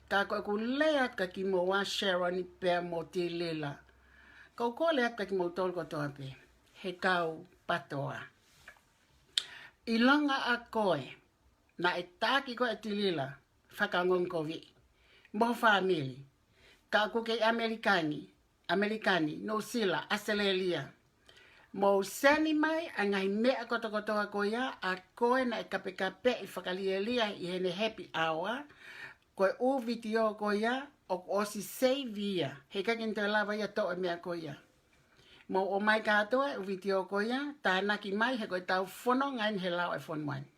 Ka ko ʻeku lea atu kia kimoua Sharon pea mo Tilila. Ko ʻeku lea atu kia kimoutolu kotoa pē. he kau PATOA. ʻIlonga ʻa koe naʻe taki koe ʻe Tilila Fakaongoongokoviʻi mo ho fāmili, ka ʻoku kei ʻAmelika ni, ʻAmelika ni, Nuʻusila, ʻAositelēlia. Mou send mai ʻa e ngaahi meʻa kotokotoa ko ia ʻa koe naʻe kapekapeʻi fakalielia ʻi heʻene happy hour. Ko e ʻū vitiō ko ia ʻoku ʻosi save ia, he ʻikai ke ne toe lava ia ʻo toʻo e meʻa ko ia. Mou ʻomai kātoa e ʻū vitiō ko ia, tānaki mai he ko ʻetau fononga eni he lao ʻo e fonua ni.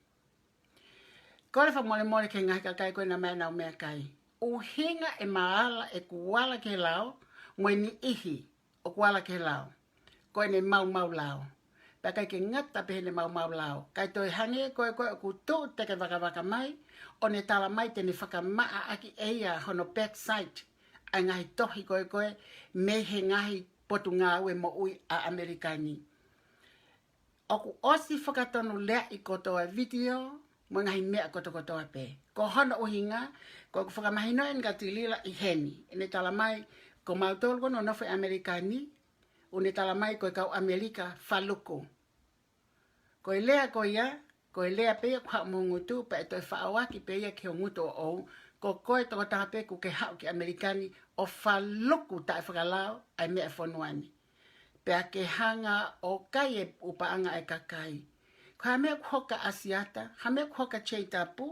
Kole fakamolemole ki he ngaahi kakai ko ē naʻa nau meʻakai. ʻUhinga e maʻala ʻeku ala ki he lao, mo e niʻihi ʻoku ala ki he lao, ko ʻene maumau lao. Pea ʻikai ke ngata pē heʻene maumau lao, kae toe hangē ko ē ko ē ʻoku tuʻu teke vakavaka mai, ʻo ne tala mai te ne fakamaʻa ʻaki ʻe ia hono backside ʻa e ngaahi tohi ko ē ko ē mei he ngaahi potungāue moʻui ʻa ʻAmelika ni. ʻOku ʻosi fakatonuleaʻi kotoa e vitiō mo e ngaahi meʻa kotokotoa pē. Ko hono ʻuhinga, ko ʻeku fakamahinoʻi eni kia Tilila ʻi heni, ʻene tala mai, ko mautolu ko ē ʻoku nofo ʻi ʻAmelika ni, ʻoku ne tala mai ko e kau ʻAmelika faluku. Ko e lea ko ia, ko e lea pē ia ʻoku haʻu mei ho ngutu, pea ʻe toe faʻoaki pē ia ki ho ngutu ʻoʻou, ko koe tokotaha pē ʻoku ke haʻu ki ʻAmelika ni ʻo faluku taʻefakalao ʻa e meʻa ʻo e fonua ni. Pea ke hanga ʻo kai e ʻū paʻanga ʻa e kakai. Ko e hā e meʻa ʻoku hoko kia ʻAsiata, hā e meʻa ʻoku hoko kia Jay Tapu,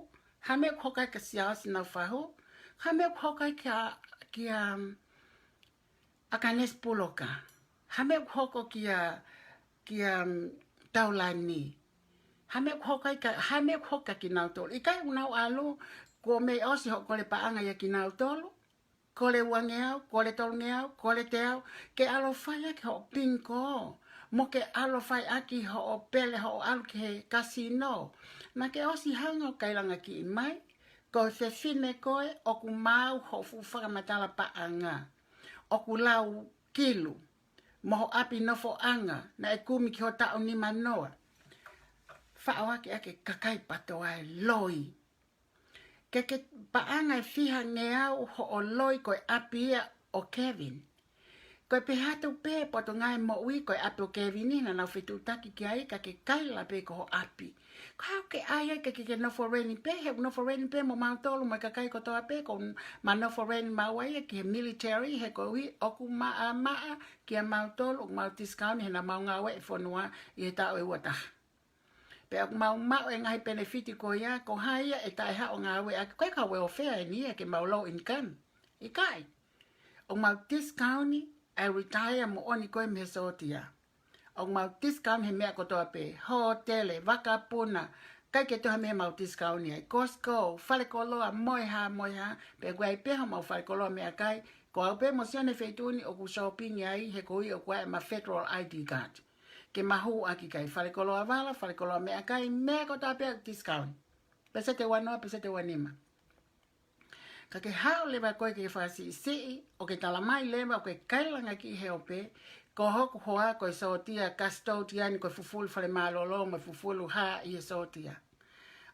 hā e meʻa ʻoku hoko kia Siaosi Naufahu, hā e meʻa ʻoku hoko kia, kia, um, ʻAkanesi Puloka, hā e meʻa ʻoku hoko kia, kia, um, Taulani, hā e meʻa ʻoku hoko kia, hā e meʻa ʻoku hoko kia kinautolu. ʻIkai ʻoku nau ʻalu, kuo mei ʻosi hoʻo kole paʻanga ia kia kinautolu, kole uangeau, kole tolungeau, kole teau, ke ʻalu ʻo fai ʻaki hoʻo bingo, mo ke ʻalu ʻo fai ʻaki hoʻo pele hoʻo ʻalu ki he kasino. Naʻa ke ʻosi hanga ʻo kailangakiʻi mai, ko e fefine koe ʻoku maau hoʻo fuʻu fakamatala paʻanga. ʻOku lau kilu, mo ho ʻapi nofoʻanga, naʻe kumi ki ho taʻu nimanoa. Faʻoaki ʻaki e kakai PATOA e loi. Ke ke paʻanga ʻe fiha ngeau hoʻo loi ko e ʻapi ia ʻo Kevin. Ko e pehē atu pē potungāue moʻui ko e ʻapi ʻo Kevin ni naʻa nau fetuʻutaki ki ai ka ke kaila pē ko ho ʻapi. Ko e hā ʻoku ke ʻai ai ka ke ke nofo reni pē, he ʻoku nofo reni pē mo mautolu mo e kakai kotoa pē, ko ma nofo reni maua ia ki he military, he koeʻuhi ʻoku maʻamaʻa kia mautolu, ʻoku mau discount he naʻa mau ngāue ʻi he fonua ʻi he taʻu ʻe ua taha. Pea ʻoku mau maʻu e ngaahi penefiti ko ia, ko hai ia ʻe taʻehaʻu ʻo ngāueʻaki, ko e kau welfare eni ia ke mau low income. ʻIkai. ʻOku mau discount ʻa e retire moʻoni ko ē mei he sōtia. ʻOku mau discount he meʻa kotoa pē, hōtele, vakapuna, ʻikai ke toe ha meʻa ʻoku mau discount ai. Costco, falekoloa, mo e hā, mo e hā, pea ʻoku ʻi ai pē homau falekoloa meʻakai, ko au pē mo Sione Feituʻu ni ʻoku shopping ai, he koeʻuhi ʻoku ʻi ai ʻema federal I D card. Ke mau hū ʻaki ki ai, falekoloa vala, falekoloa meʻakai, meʻa kotoa pē discount. Peseti ua noa, peseti ua nima. Ka ke haʻu leva koe ke fakasiʻisiʻi, ʻo ke tala mai leva ʻoku ke kailangakiʻi he ope, ko hoku hoa ko e sōtia, custodian, ko e fufulu fale mālōlō, mo e fufulu hā ʻi he sōtia.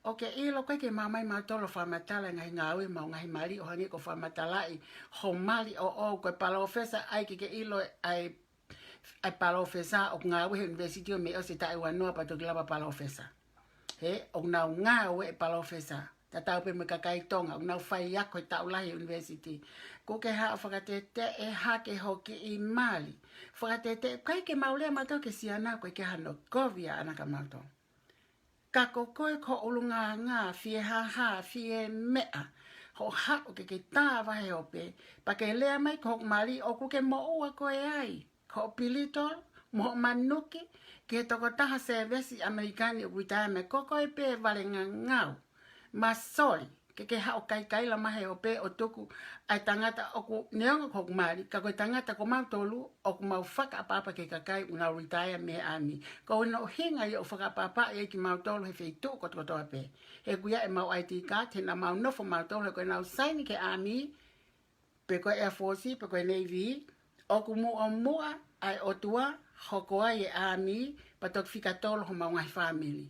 ʻOku ke ʻilo ʻoku ʻikai ke mau ō mai mautolu ʻo fakamatala e ngaahi ngāue ʻemau ngaahi mali ʻo hangē ko e fakamatalaʻi ho mali ʻoʻou, ko e palōfesa ʻai ke ke ʻilo ʻa e ʻa e palōfesa ʻoku ngāue he university ʻo mei ʻosi e taʻu ʻe ua noa pea toki lava palōfesa. He, ʻoku nau ngāue e palōfesa. Tatau pē mo e kakai Tonga, ʻoku nau faiako he taʻu lahi he university. ʻOku ke haʻu ʻo fakateteʻe hake ho kiʻi mali. Fakateteʻe, ʻikai ke mau lea mautolu ki he siana ko e ke hano kovi ʻa ʻana kia mautolu. Ka ko koe ko e ʻulungaanga, fie hā hā, fie meʻa, hoʻo haʻu ke ke tā vahe ope, pea ke lea mai ko hoku mali ʻoku ke moʻua koe ai, ko hoʻo pilitol, mo hoʻo manuki, ki he tokotaha sēvesi ʻAmelika ni ʻoku retire mai, ko koe pē vale ngangau. Māsoli, ke ke haʻu ʻo kaikaila mai he ope ʻo tuku ʻa e tangata ʻoku neongo ko hoku mali, ka ko e tangata ko mautolu, ʻoku mau fakaʻapaʻapa ki he kakai ʻoku nau retire mei he ʻāmi. Ko hono ʻuhinga ia ʻoku fakaʻapaʻapaʻi ai kimautolu he feituʻu kotokotoa pē. He ʻoku ʻi ai ʻemau I D card, he naʻa mau nofo mautolu, he ko ʻenau saini ki he ʻāmi, pe ko e Air Force, pe ko e Navy, ʻoku muʻomuʻa ʻa e ʻOtua, hoko ai e ʻāmi, pea toki fika tolo homau ngaahi fāmili.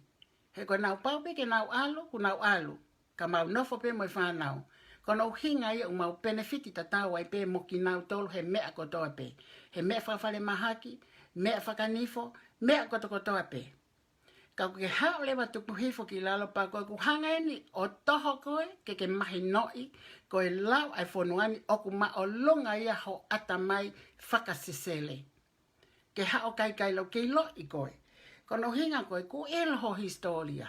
He ko ʻenau pau pē ke nau ʻalu, ʻoku nau ʻalu. Ka mau nofo pē mo e fānau. Ko hono ʻuhinga ia ʻoku mau penefiti tatau ai pē mo kinautolu he meʻa kotoa pē. He meʻa fakafalemahaki, meʻa fakanifo, meʻa kotokotoa pē. Ka ʻoku ke haʻu leva tuku hifo ki lalo pea ko ʻeku hanga eni ʻo toho koe ke ke mahinoʻi ko e lau ʻa e fonua ni ʻoku māʻolunga ia ho ʻatamai fakasesele. Ke haʻu ʻo kaikaila ʻoku ke ʻiloʻi koe. Ko hono ʻuhinga ko e ʻoku ʻilo ho hisitōlia.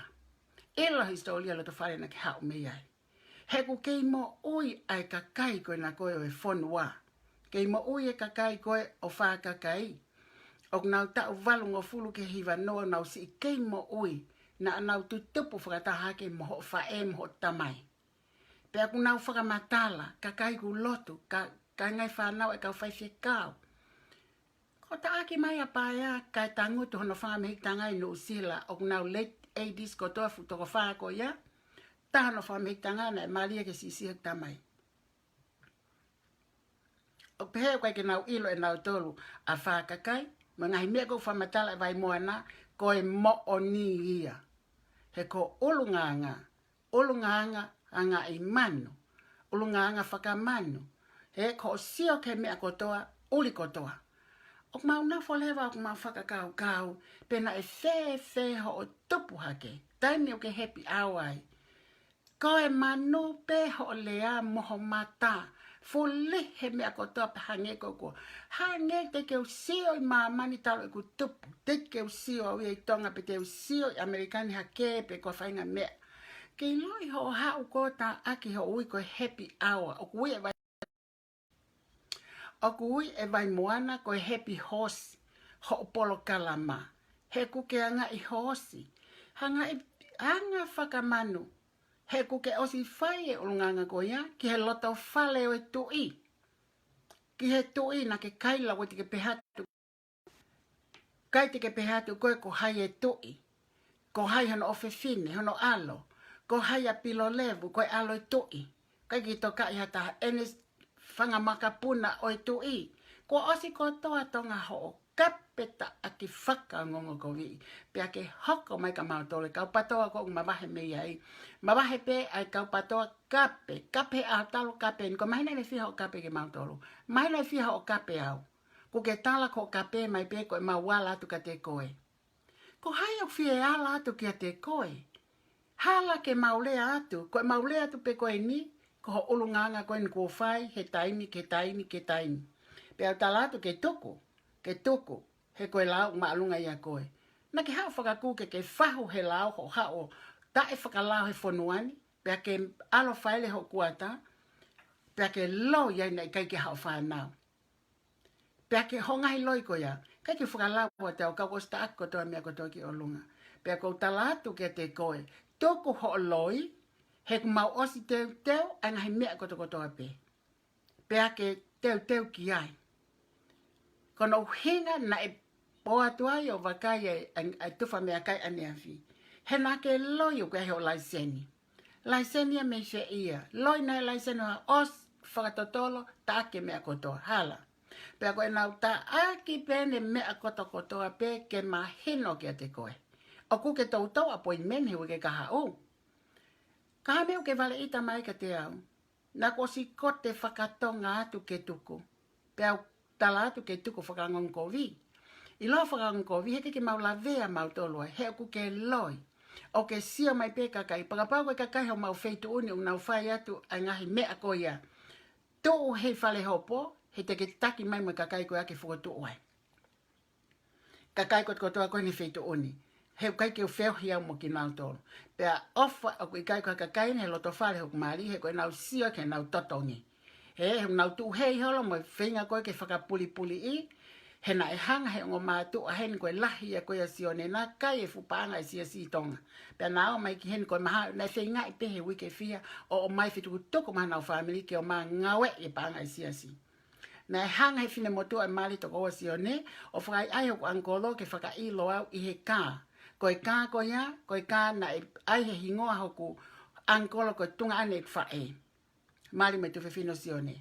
ʻIlo hisitōlia loto fale naʻa ke haʻu mei ai. He ʻoku kei moʻui ʻa e kakai ko ena ko ē ʻo e fonua. Kei moʻui e kakai ko ē ʻo Fakakai. ʻOku nau taʻu valungofulu ki he hivanoa ʻoku nau siʻi kei moʻui. Naʻa nau tutupu fakataha hake mo hoʻo faʻē mo hoʻo tamai. Pea ʻoku nau fakamatala, kakai ʻoku lotu, ka, kakai ngaahi fānau ʻa e kau faifekau. Ko e taʻaki mai ʻa Paea, kae tangutu hono fanga mehikitanga ʻi Nuʻusila, ʻoku nau late eighties kotoa, fuʻu toko fā ko ia, taha hono fanga mehikitanga naʻe mali ia ke siʻisiʻi heʻeku tamai. ʻOku pehē ʻoku ʻikai ke nau ʻilo ʻe nautolu ʻa Fakakai, mo e ngaahi meʻa ʻoku fakamatala ʻe Vaimoana, ko e moʻoni ia. He ko e ʻulungaanga, ʻulungaanga angaʻi manu, ʻulungaanga fakamanu. He ko hoʻo sio ki he meʻa kotoa, ʻuli kotoa. ʻOku mau nofo leva, ʻoku mau fakakaukau, pe naʻe fēfē hoʻo tupu hake. Taimi ʻoku ke happy hour ai. Ko e manu pē hoʻo lea mo ho mata. Fulihi e meʻa kotoa pea hangē ko ē ʻoku. Hangē teʻeki ke u sio ʻi māmani talu ʻeku tupu. Teʻeki ke u sio au ia ʻi Tonga pe te u sio ʻi ʻAmelika ni hake pe ko e faʻahinga meʻa. Ke ʻiloʻi hoʻo haʻu ko ē ʻo taʻaki hoʻo ui ko e happy hour. ʻOku ui ʻe Vai-, ʻoku ui ʻe Vaimoana ko e happy horse hoʻo polokalama. He ʻoku ke angaʻi hoosi. Angaʻi, anga fakamanu. He ʻoku ke ʻosi fai e ʻulungaanga ko ia ki he loto fale ʻo e tuʻi. Ki he tuʻi naʻa ke kaila ʻoua te ke pehē atu. ʻIkai te ke pehē atu koe ko hai e tuʻi. Ko hai hono ʻofefine, hono ʻalo. Ko hai ʻa Pilolevu, ko e ʻalo e tuʻi. ʻIkai ke tokaʻi ha taha ʻene fanga makapuna ʻo e tuʻi. Kuo ʻosi kotoa Tonga hoʻo kape taʻaki fakaongoongokoviʻi. Pea ke hoko mai kia mautolu e kau PTOA ko ē ʻoku mavahe mei ai. Mavahe pē ʻa e kau PTOA kape. Kape ʻa talu kape ni. Ko e mahino ʻene fiha hoʻo kape kia mautolu. Mahino ʻene fiha hoʻo kape au. ʻOku ke tala ko e kape mai pē ko ʻemau ala atu kiate koe. Ko hai ʻoku fie ala atu kiate koe? Hala ke mau lea atu, ko ʻemau lea atu pē ko eni, ko hoʻo ʻulungaanga ko eni kuo fai, he taimi, ke taimi, ke taimi. Pea u tala atu ke tuku, ke tuku, he ko e lao māʻolunga ia koe. Naʻa ke haʻu fakakū ke ke fahu he lao hoʻo haʻu ʻo taʻefakalao he fonua ni, pea ke ʻalu ʻo faile hoʻo kuata, pea ke loi ai naʻe ʻikai ke haʻo fānau. Pea ke hoʻo ngaahi loi ko ia, ʻikai ke fakalao ʻa e tau kau ʻosi taʻaki kotoa meʻa kotoa ki ʻolunga. Pea ʻoku ou tala atu kiate koe, tuku hoʻo loi, he ʻoku mau ʻosi teuteu ʻa e ngaahi meʻa kotokotoa pē. Pea ke teuteu ki ai. Ko hono ʻuhinga naʻe pō atu ai ʻo vakai e, e, e tufa meʻakai ʻaneafi. He naʻa ke loi ʻoku ʻi ai hoʻo laiseni. Laiseni ia mei fē ia? Loi naʻe laiseni ʻo ʻosi fakatotolo, taʻaki e meʻa kotoa. Hala. Pea ko ʻenau taʻaki pē ʻene meʻa kotokotoa pē ke mahino kiate koe. ʻOku ke toutou appointment he uike kahaʻu. Ka meʻa ʻoku ke vale ʻita mai kiate au. Naʻa ku ʻosi kote fakatonga atu ke tuku. Pea u tala atu ke tuku fakaongoongokovi. ʻIloa fakaongoongokovi, he ʻikai ke mau lavea mautolu ai, he ʻoku ke loi. ʻOku ke sio mai pē kakai, fakapapau ko e kakai homau feituʻu ni ʻoku nau fai atu ʻa e ngaahi meʻa ko ia. Tuʻu he fale hopo, he te ke taki mai mo e kakai ko ia ke fokotuʻu ai. Kakai kotokotoa ko eni he feituʻu ni. He ʻoku ʻikai ke u feohi au mo kinautolu. Pea ʻofa ʻoku ʻikai ko e kakai ni he loto fale hoku mali, he ko ʻenau sio ki heʻenau totongi. He, he ʻoku nau tuʻu hei holo mo e feinga ko ē ke fakapulipuliʻi, he naʻe hanga he ongo mātuʻa heni ko e lahi ia ko ia ʻa Sione naʻa kai e fuʻu paʻanga ʻa e siasi ʻi Tonga. Pea naʻa ō mai ki heni ko e mahalo, naʻe feingaʻi pē he uike fiha, ʻo ō mai fetukutuku mo honau fāmili ke ō mai ngāueʻi e paʻanga ʻa e siasi. Naʻe hanga he finemotuʻa ʻe mali tokoua ʻa Sione, ʻo fakaʻaiʻai hoku ʻangikolo ke fakaʻilo au ʻi he kā. Ko e kā ko ia, ko e kā naʻe ʻai he hingoa hoku ʻangikolo ko e Tungaʻane ʻeku faʻē. Mali mo e tuofefine ʻo Sione.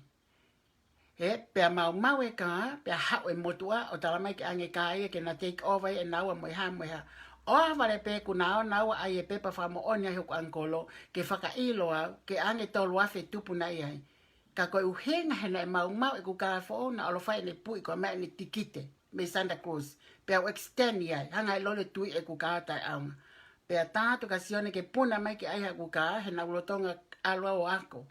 He, pea maumau e kā, pea haʻu e motuʻa, ʻo tala mai ke ʻange kā ia ke na take over ʻe naua mo e hā mo e hā. ʻOhovale pē kuo na ō naua ʻai e pepa fakamoʻoni ai hoku ʻangikolo, ke fakaʻilo au, ke ʻange tolu afe tupu naʻe ʻi ai. Ka ko e ʻuhinga he naʻe maumau ʻeku kā foʻou naʻa ʻalu ʻo fai ʻene puʻi ko e maʻu ʻene tikite. mei Santa Cruz. Pea u extend ia, hanga ʻe Lolo ʻo tui ʻeku kā taʻeʻaonga. Pea tā atu kia Sione ke puna mai ke ʻai haʻaku kā, he naʻá ku lolotonga ʻalu au ʻo ako.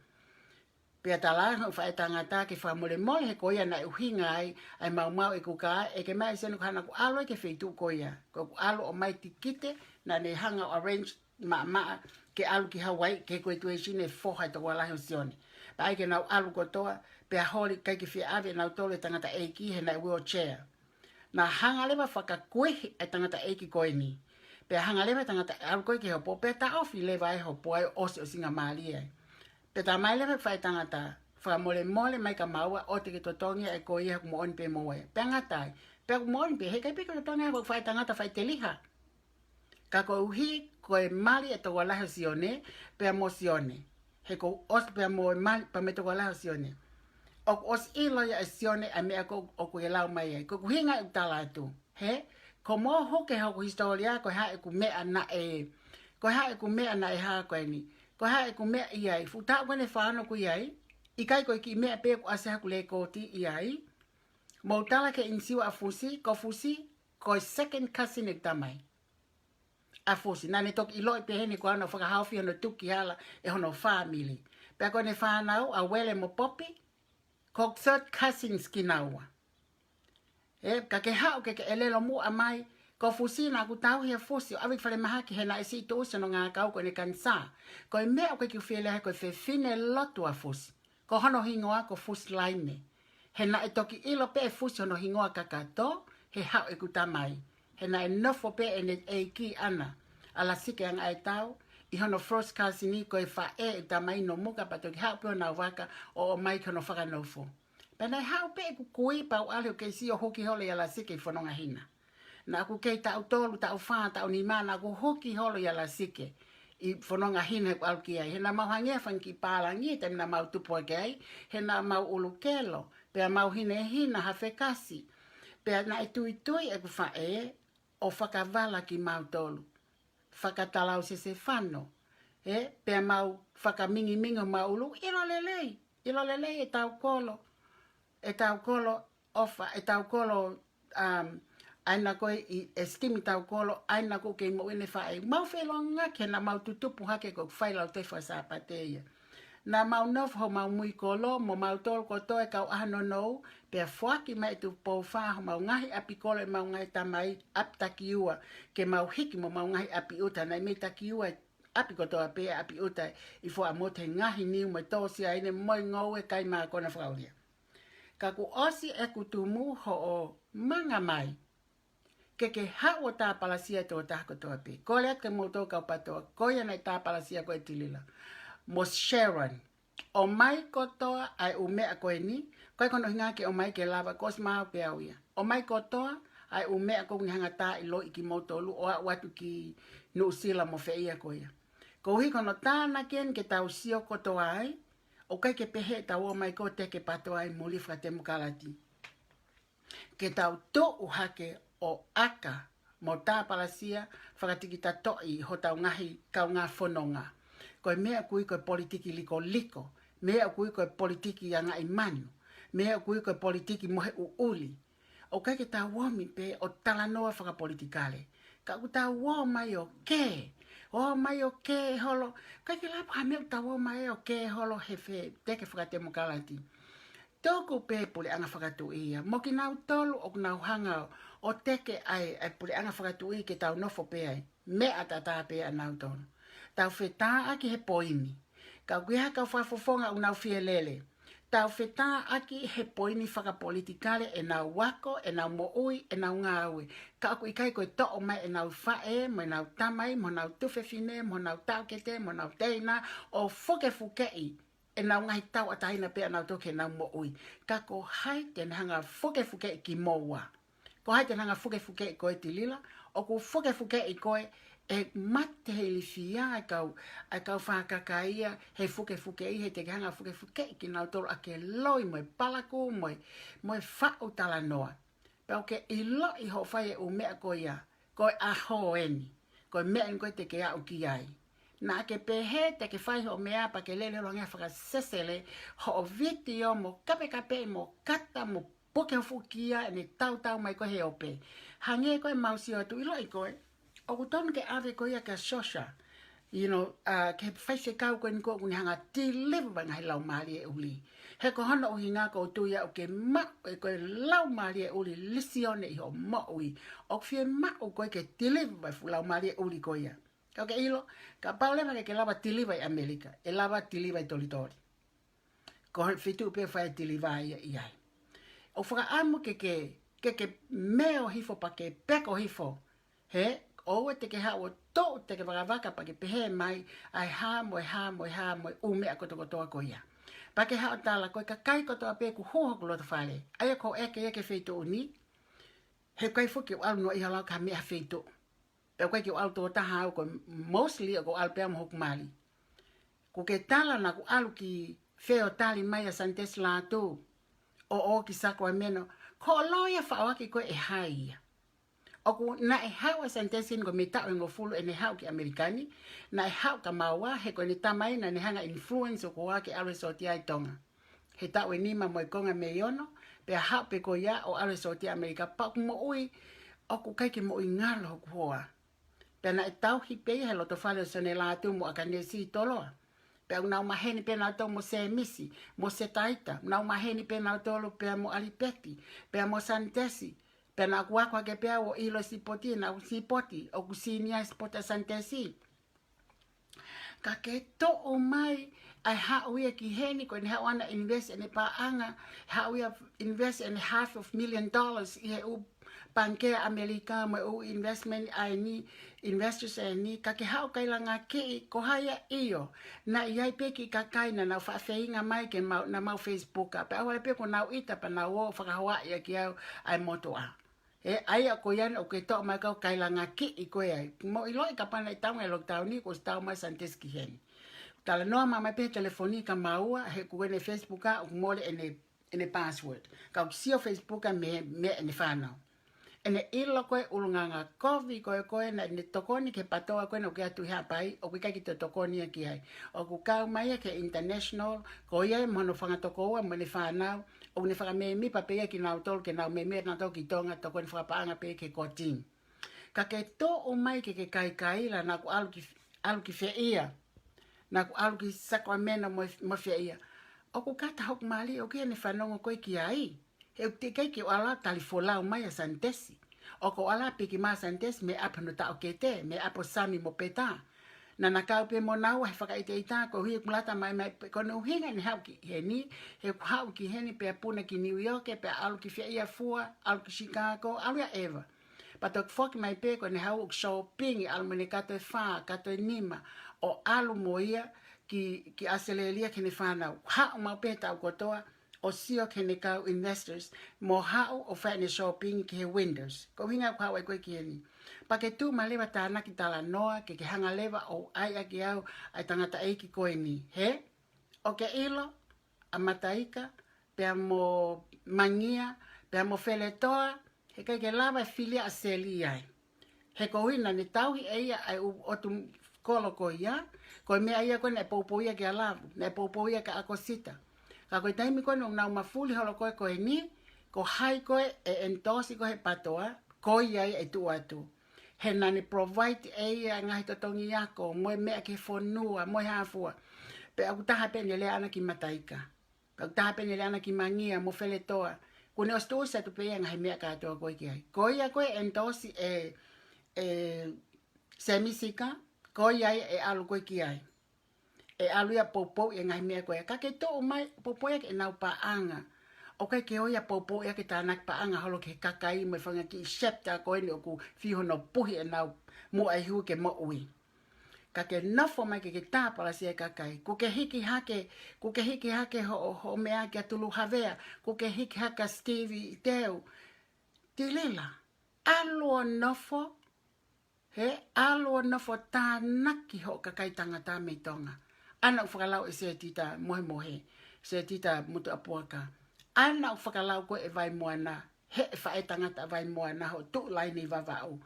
Pea talaange hoku faʻētangata ke fakamolemole he ko ia naʻe ʻuhinga ai ʻa e maumau ʻeku kā, ʻeke mai ʻe Sione ko e hā naʻá ku ʻalu ai ki he feituʻu ko ia. Ko ʻeku ʻalu ʻo ʻomai tikite, naʻá ne hanga ʻo arrange maʻamaʻa ke ʻalu ki Hawaii, ke ko e tuēsini e foha ʻo e tokoua lahi ʻo Sione. Pea ʻai ke nau ʻalu kotoa, pea holi, ʻikai ke fie ʻave ʻe nautolu e tangataʻeiki he naʻe wheelchair. Naʻe hanga leva ʻo fakakuihi e tangataʻeiki ko eni. Pea hanga leva e tangata ʻalu ko ē ki he hopo, pea taʻofi leva e hopo ai ʻo ʻosi ʻo singamālie ai. Pea tā mai leva e faʻētangata, fakamolemole mai kia maua ʻoua te ke totongi ʻe koe ia hoku moʻoni pē mo au. Pea ngata ai. Pea ʻoku moʻoni pē, heʻikai pē ke totongi ʻe au hoku faʻētangata faʻiteliha. Ka koeʻuhi ko e mali e tokoua lahi ʻo Sione, pea mo Sione. He kuo ʻosi pea mo e mali, pea mo e tokoua lahi ʻo Sione. ʻOku ʻosi ʻilo ia ʻe Sione ʻa e meʻa ko ē ʻoku ke lau mai ai. Ko ʻeku ʻuhinga ʻeku tala atu. He, ko mou huke hoku hisitōlia, ko e hā ʻeku meʻa naʻe, ko e hā ʻeku meʻa naʻe hā ko eni. Ko e hā ʻeku meʻa ʻi ai. Fuʻu taʻu ko eni ʻe fā ono ʻoku ʻi ai. ʻIkai ko e kiʻi meʻa pē kuo ʻasi haku lēkooti ʻi ai. Mou tala ki he ʻinisiua ʻa Fusi, ko Fusi, ko e second cousin ʻeku tamai. ʻA Fusi, naʻá ne toki ʻiloʻi pē heni ko ʻene fakahaofi hono tuki hala ʻe hono fāmili. Pea ko ʻene fānau, ʻa Uele mo Popi, ko third cousins kinaua. ʻE, ka ke haʻu ke ke ʻelelo muʻa mai, ko Fusi naʻá ku tauhi ʻa Fusi ʻo ʻave ki falemahaki he naʻe siʻi tuʻusi hono ngākau ko ʻene kanisā. Ko e meʻa ʻoku ʻikai ke u fie lea ai ko e fefine lotu ʻa Fusi. Ko hono hingoa ko Fusi Laine. He naʻe toki ʻilo pē ʻe Fusi hono hingoa kakato, he haʻu ʻeku tamai. He naʻe nofo pē ʻene ʻeiki ʻana, ʻa Lasike Angaʻaetau, ʻi hono first cousin ko e faʻē ʻeku tamai Nomuka pea toki haʻu pē honau vaka ʻo ʻomai ki hono fakanofo. Pea naʻe haʻu pē ʻeku kui pea u ʻalu ʻo kei sio huki holo ʻia Lasike ʻi Fononga Hina. Naʻá ku kei taʻu tolu, taʻu fā, taʻu nima, naʻá ku huki holo ʻia Lasike ʻi Fononga Hina heʻeku ʻalu ki ai. He naʻa mau hangē ha fanga kiʻi pālangi, taimi naʻa mau tupu hake ai, he naʻa mau ʻulukelo, pea mau hinehina ha fekasi. Pea naʻe tuitui ʻeku faʻē ʻo fakavala kimautolu. Fakatalausesefano. ʻE, pea mau fakamingimingi homau ʻulu, ʻilo lelei, ʻilo lelei ʻetau kolo, ʻetau kolo ʻofa, ʻetau kolo, um, ʻa ena ko ē ʻi esteem ʻetau kolo, ʻa ena ʻoku kei moʻui ʻene faʻē. Mau feʻiloaki he naʻa mau tutupu hake ko e fai Lautohi Faka-Sāpate ia. Naʻa mau nofo homau mui kolo, mo mautolu kotoa e kau ʻaho nounou, pea foaki mai ʻe Tupou Fā homau ngaahi ʻapi kolo ʻemau ngaahi tamai, ʻapi Takiua, ke mau hiki mo homau ngaahi ʻapi ʻuta, naʻe mei Takiua ʻapi kotoa pē ʻapi ʻuta ʻi Fuaʻamotu he ngaahi niu mo e tōsiaine mo e ngoue kai mākona fakaʻulia. Ka kuo ʻosi ʻeku tumu hoʻo manga mai ke ke haʻu ʻo tāpalasia e tokotaha kotoa pē. Kole atu ke mou tō kau patoa, ko ia naʻe tāpalasia ko ē ʻe Tilila. Mo Sharon, ʻomai kotoa ʻa e ʻū meʻa ko eni, ko e ko hono ʻuhinga ke ʻomai ke lava, ko ʻosi maʻu pē au ia. ʻOmai kotoa ʻa e ʻū meʻa ko eni hanga tā ʻiloʻi kimoutolu ʻo aʻu atu ki Nuʻusila mo fē ia ko ia. Koeʻuhi ko hono tānaki eni ke tau sio kotoa ai, ʻoku ʻikai ke pehē ʻetau ō mai ko ē ʻo teke patoa ʻi muli fakatemokalati. Ke tau tuʻu hake ʻo ʻaka mo tāpalasia fakatikitatoʻi hotau ngaahi kaungā fononga. Ko e meʻa ʻoku ui ko e politiki likoliko, meʻa ʻoku ui ko e politiki angaʻi manu, meʻa ʻoku ui ko e politiki mohe ʻuʻuli. ʻOku ʻikai ke tau omi pē ʻo talanoa fakapolitikale. Ka ʻoku tau ō mai ʻo kē, ō mai ʻo kē holo. ʻIkai ke lava ha meʻa ʻoku tau ō mai ʻo kē holo he fē teke fakatemokalati. Tuku pē puleʻanga fakatuʻi ia. Mo kinautolu ʻoku nau hanga ʻo teke ai ʻa e puleʻanga fakatuʻi ke tau nofo pē ai. Meʻa tatā pē ʻanautolu. Tau fetāʻaki he poini. Ka ʻoku ʻi ai ha kau fakafofonga ʻoku nau fie lele. Tau fetāʻaki he poini fakapolitikale ʻenau ako, ʻenau moʻui, ʻenau ngāue. Ka ʻoku ʻikai ko e toʻo mai ʻenau faʻē, mo ʻenau tamai, mo ʻenau tuofefine, mo ʻenau taʻokete, mo ʻenau teina, ʻo fukefukeʻi ʻenau ngaahi tauʻatāina pē ʻanautolu ke nau moʻui. Ka ko hai te ne hanga fukefukeʻi kimoua? Ko hai te ne hanga fukefukeʻi koe Tilila? ʻOku fukefukeʻi koe ʻe mate he ilifia ʻa e kau, ʻa e kau fakakakai ia he fukefukeʻi, he te ke hanga fukefukeʻi kinautolu ʻaki e loi mo e palaku mo e, mo e faʻu talanoa. Pea ʻoku ke ʻiloʻi hoʻo fai e ʻū meʻa ko ia, ko e ʻaho eni, ko e meʻa eni ko ē te ke aʻu ki ai. Naʻa ke pehē te ke fai hoʻo meʻa pea ke lele holo hangē ha fakasesele, hoʻo vitiō mo kapekapeʻi mo kata mo puke ho fuʻu kia, ʻene tautau mai ko ē he ope. Hangē ko ē ʻemau sio atu, ʻiloʻi ko ē, ʻoku tonu ke ʻave ko ia kia Sosha, you know, uh, ke faifekau ko eni ko ē ʻoku ne hanga deliver ʻa e ngaahi laumālie ʻuli. He ko hono ʻuhinga ʻoku ou tui au ke maʻu ʻe koe laumālie ʻuli Lisione ʻi hoʻo moʻui. ʻOku fiemaʻu ko ē ke deliver ʻa e fuʻu laumālie ʻuli ko ia. Ka ʻoku ke ʻilo, kapau leva ke ke lava deliver ʻi ʻAmelika, ʻe lava deliver ʻi Tolitoli. Ko e feituʻu pē ʻe fai deliver ia ʻi ai. ʻOku fakaʻamu ke ke, ke ke meo hifo pea ke peko hifo. He, ʻoua te ke haʻu ʻo toʻo, te ke vakavaka pea ke pehē mai, ʻa e hā mo e hā mo e hā mo e ʻū meʻa kotokotoa ko ia. Pea ke haʻu ʻo tala ko e kakai kotoa pē ʻoku hū hoku loto fale. ʻA ia ko e ʻeke ia ki he feituʻu ni, he ʻikai foki ke u ʻalu noa ʻi ha lau ka meʻa feituʻu. Pea ʻoku ʻikai ke u ʻalu toko taha au ko e mostly ʻoku ou ʻalu pē au mo hoku mali. Kuo ke tala naʻa ku ʻalu ki fē ʻo tali mai ʻa Santesi Lātū ʻo ʻoku ʻi Sacramento. Ko e loi ia faʻoaki ko ē ʻe hai ia. ʻOku naʻe haʻu ʻa Santesi ni ko e mei taʻu ʻe hongofulu ʻene haʻu ki ʻAmelika ni, naʻe haʻu kia maua, he ko ʻene tamai naʻa ne hanga influence hoku hoa ke ʻalu ʻo sōtia ʻi Tonga. He taʻu ʻe nima mo e konga mei ono, pea haʻu pē ko ia ʻo ʻalu ʻo sōtia ʻAmelika pea ʻoku moʻui, ʻoku ʻikai ke moʻui ngalo hoku hoa. Pea naʻe tauhi pē ia he loto fale ʻo Sione Lātū mo ʻAkanesi ʻi Toloa. Pea ʻoku nau maheni pē nautolu mo Sēmisi, mo Setaita, nau maheni pē nautolu pea mo ʻAlipeti, pea mo Santesi, pea naʻa ku ako hake pē au ʻo ʻilo sipoti, naʻa ku sipoti, ʻoku senior sipoti ʻa Santesi. Ka ke toʻo mai, ʻa e haʻu ia ki heni, ko ʻene haʻu ʻana invest ʻene paʻanga, haʻu ia invest ʻene half of million dollars ʻi he ʻū pangikē ʻAmelika mo e ʻū investment ʻa eni, investors ʻa eni, ka ke haʻu kailanga kiʻi, ko hai ia ʻio. Naʻe ʻi ai pē kiʻi kakai naʻa nau faʻa feinga mai ke mau, naʻa mau Facebook, pea ʻoua leva pē kuo nau ʻita pea nau ō ʻo fakahoaʻi ʻaki au ʻa e motuʻa. He ʻa ia ko ia ʻoku ke toʻo mai kau kailanga kiʻi ko ē ai. Mou ʻiloʻi kapau naʻe tau ʻa e lockdown ni, kuo ʻosi tau mai Santesi ki heni. Talanoa mai pē he telefoni kia maua, he ko ʻene Facebook ʻoku mole ʻene, ʻene password. Ka ʻoku sio Facebook mei, mei heʻene fānau. ʻEne ʻilo ko e ʻulungaanga kovi ko ē ko ē naʻa ne tokoni ki he PTOA ko ē naʻa ku ʻi ai ʻi Haʻapai, ʻoku ʻikai ke toe tokoni ia ki ai. ʻOku kau mai ia ki he international, ko ia mo hono fanga tokoua mo ʻene fānau, ʻoku ne fakamēmipa pē ia kinautolu, ke nau mēmipa nautolu ki Tonga, tokoni fakapaʻanga pē ki he kotini. Ka ke toʻo mai ke ke kaikaila naʻa ku ʻalu ki, ʻalu ki fē ia. Naʻa ku ʻalu ki Sacramento mo, mo fē ia. ʻOku kata hoku mali ʻoku ʻi ai ʻene fanongo ko ē ki ai. He ʻoku teʻeki ai ke u ʻalu ʻo tali folau mai ʻa Santesi. ʻOku ou ʻalu ʻo piki mai ʻa Santesi mei ʻapi hono taʻokete, mei ʻapi ʻo Sami mo Peta. Naʻa na kau pē mo naua he fakaʻiteʻita, koeʻuhi ʻoku lata mai mai pē, ko hono ʻuhinga ʻene haʻu ki heni, he ʻoku haʻu ki heni pea puna ki New York, pea ʻalu ki fē ia fua, ʻalu ki Chicago, ʻalu ia ʻeva. Pea toki foki mai pē ko ʻene haʻu ʻo shopping, ʻalu mo ʻene kato ʻe fā, kato ʻe nima, ʻo ʻalu mo ia ki, ki ʻAositelēlia ki heʻene fānau. Haʻu maʻu pē he taʻu kotoa, ʻo sio ki heʻene kau investors, mo haʻu ʻo fai ʻene shopping ki he Winners. Ko e ʻuhinga ʻoku haʻu ai ko ē ki heni. Pea ke tuʻu mai leva ʻo tānaki talanoa, ke ke hanga leva ʻo ʻai ʻaki au ʻa e tangataʻeiki ko eni. He? ʻOku ke ʻilo, ʻa Mataika, pea mo Mangia, pea mo Feletoa, he ʻikai ke lava e fili ʻa Seli ai. He koeʻuhi naʻa ne tauhi ʻe ia ʻa e ʻū ʻotu kolo ko ia, ko e meʻa ia ko ē naʻe poupou ia kia Lavu, naʻe poupou ia kia ʻAkosita. Ka ko e taimi ko ē naʻa nau mafuli holo ko ē ko eni, ko hai ko ē ʻe endorse ko ē he PTOA, ko ia ia ʻe tuʻu atu. He naʻa ne provide ʻe ia ngaahi totongi ako, mo e meʻa ki he fonua, mo e hā fua. Pea ʻoku taha pē ʻene lea ʻana ki Mataika. Pea ʻoku taha pē ʻene lea ʻana ki Mangia mo Feletoa. Kuo ne ʻosi tuʻusi atu pē ia ngaahi meʻa kātoa ko ē ki ai. Ko ia ko ē endorse ʻe, ʻe Sēmisi ka, ko ia ia ʻe ʻalu ko ē ki ai. ʻE ʻalu ia poupou ia ngaahi meʻa ko ia. Ka ke toʻo mai, poupou ia ki heʻenau paʻanga. ʻOku ʻikai ke ʻo ia poupou ia ke tānaki paʻanga holo ki he kakai mo e fanga kiʻi chapter ko eni ʻoku fiu hono puhi ʻenau muʻa ihu ke moʻui. Ka ke nofo mai ke ke tāpalasia e kakai. Kuo ke hiki hake, kuo ke hiki hake hoʻo, hoʻo meʻa kia Tulu Havea, kuo ke hiki hake Stevie Teu. Tilila, ʻalu ʻo nofo, he ʻalu ʻo nofo tānaki hoʻo kakai tangata mei Tonga. ʻAna ʻoku fakalau ʻe Setita Mohemohe, Setita Motuʻapuaka. ʻAna ʻoku fakalau ko ē ʻe Vaimoana, he ʻe faʻē tangata Vaimoana hoʻo tuʻu laine ʻi Vavaʻu.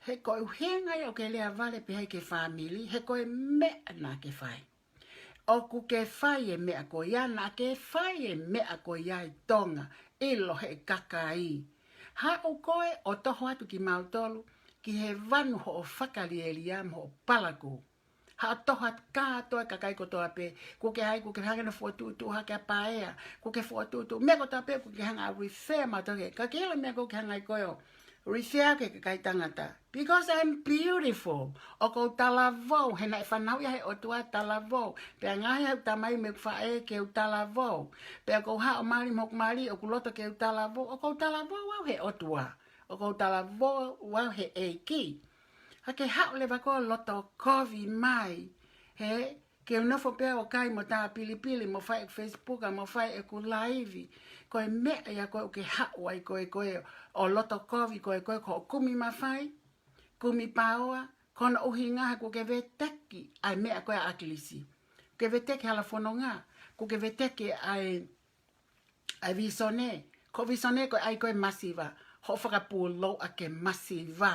He ko e ʻuhinga ia ʻoku ke lea vale pē ai ki he fāmili, he ko e meʻa naʻa ke fai. ʻOku ke fai e meʻa ko ia, naʻa ke fai e meʻa ko ia ʻi Tonga. ʻilo he kakai. Haʻu koe ʻo toho atu kimautolu ki he vanu hoʻo fakalielia mo hoʻo palakū. Haʻu toho atu kātoa e kakai kotoa pē. Kuo ke ʻai, kuo ke hanga ʻo fokotuʻutuʻu hake ʻa Paea. Kuo ke fokotuʻutuʻu meʻa kotoa pē, kuo ke hanga ʻo refer mautolu ki ai. Ka ke ʻilo e meʻa ʻoku ke hanga ai koe ʻo refer ki he kakai tangata. Because I'm beautiful. ʻOku ou talavou, he naʻe fanauʻi au ʻe he ʻOtua talavou. Pea ngaohi au ʻe he Tamai mo ʻeku faʻē ke u talavou. Pea ʻoku ou haʻu ʻo mali mo hoku mali, ʻoku ou loto ke u talavou. ʻOku ou talavou au he ʻOtua. ʻOku ou talavou au he ʻEiki. Ka ke haʻu leva koe ʻo loto kovi mai. He, ke u nofo pē au ʻo kai mo tā pilipili, mo fai ʻeku Facebook, mo fai ʻeku live. Ko e meʻa ia ko ē ʻoku ke haʻu ai koe, koe ʻo loto kovi koe, koe ko hoʻo kumi mafai, kumi paoa, ko hono ʻuhinga he kuo ke veteki ʻa e meʻa ko ē ʻa ʻAkilisi. Kuo ke veteki hala fononga, kuo ke veteki ʻa e ʻa e visone, ko e visone ko e ʻai ko ē masiva, hoʻo fakapūlou ʻa e masiva,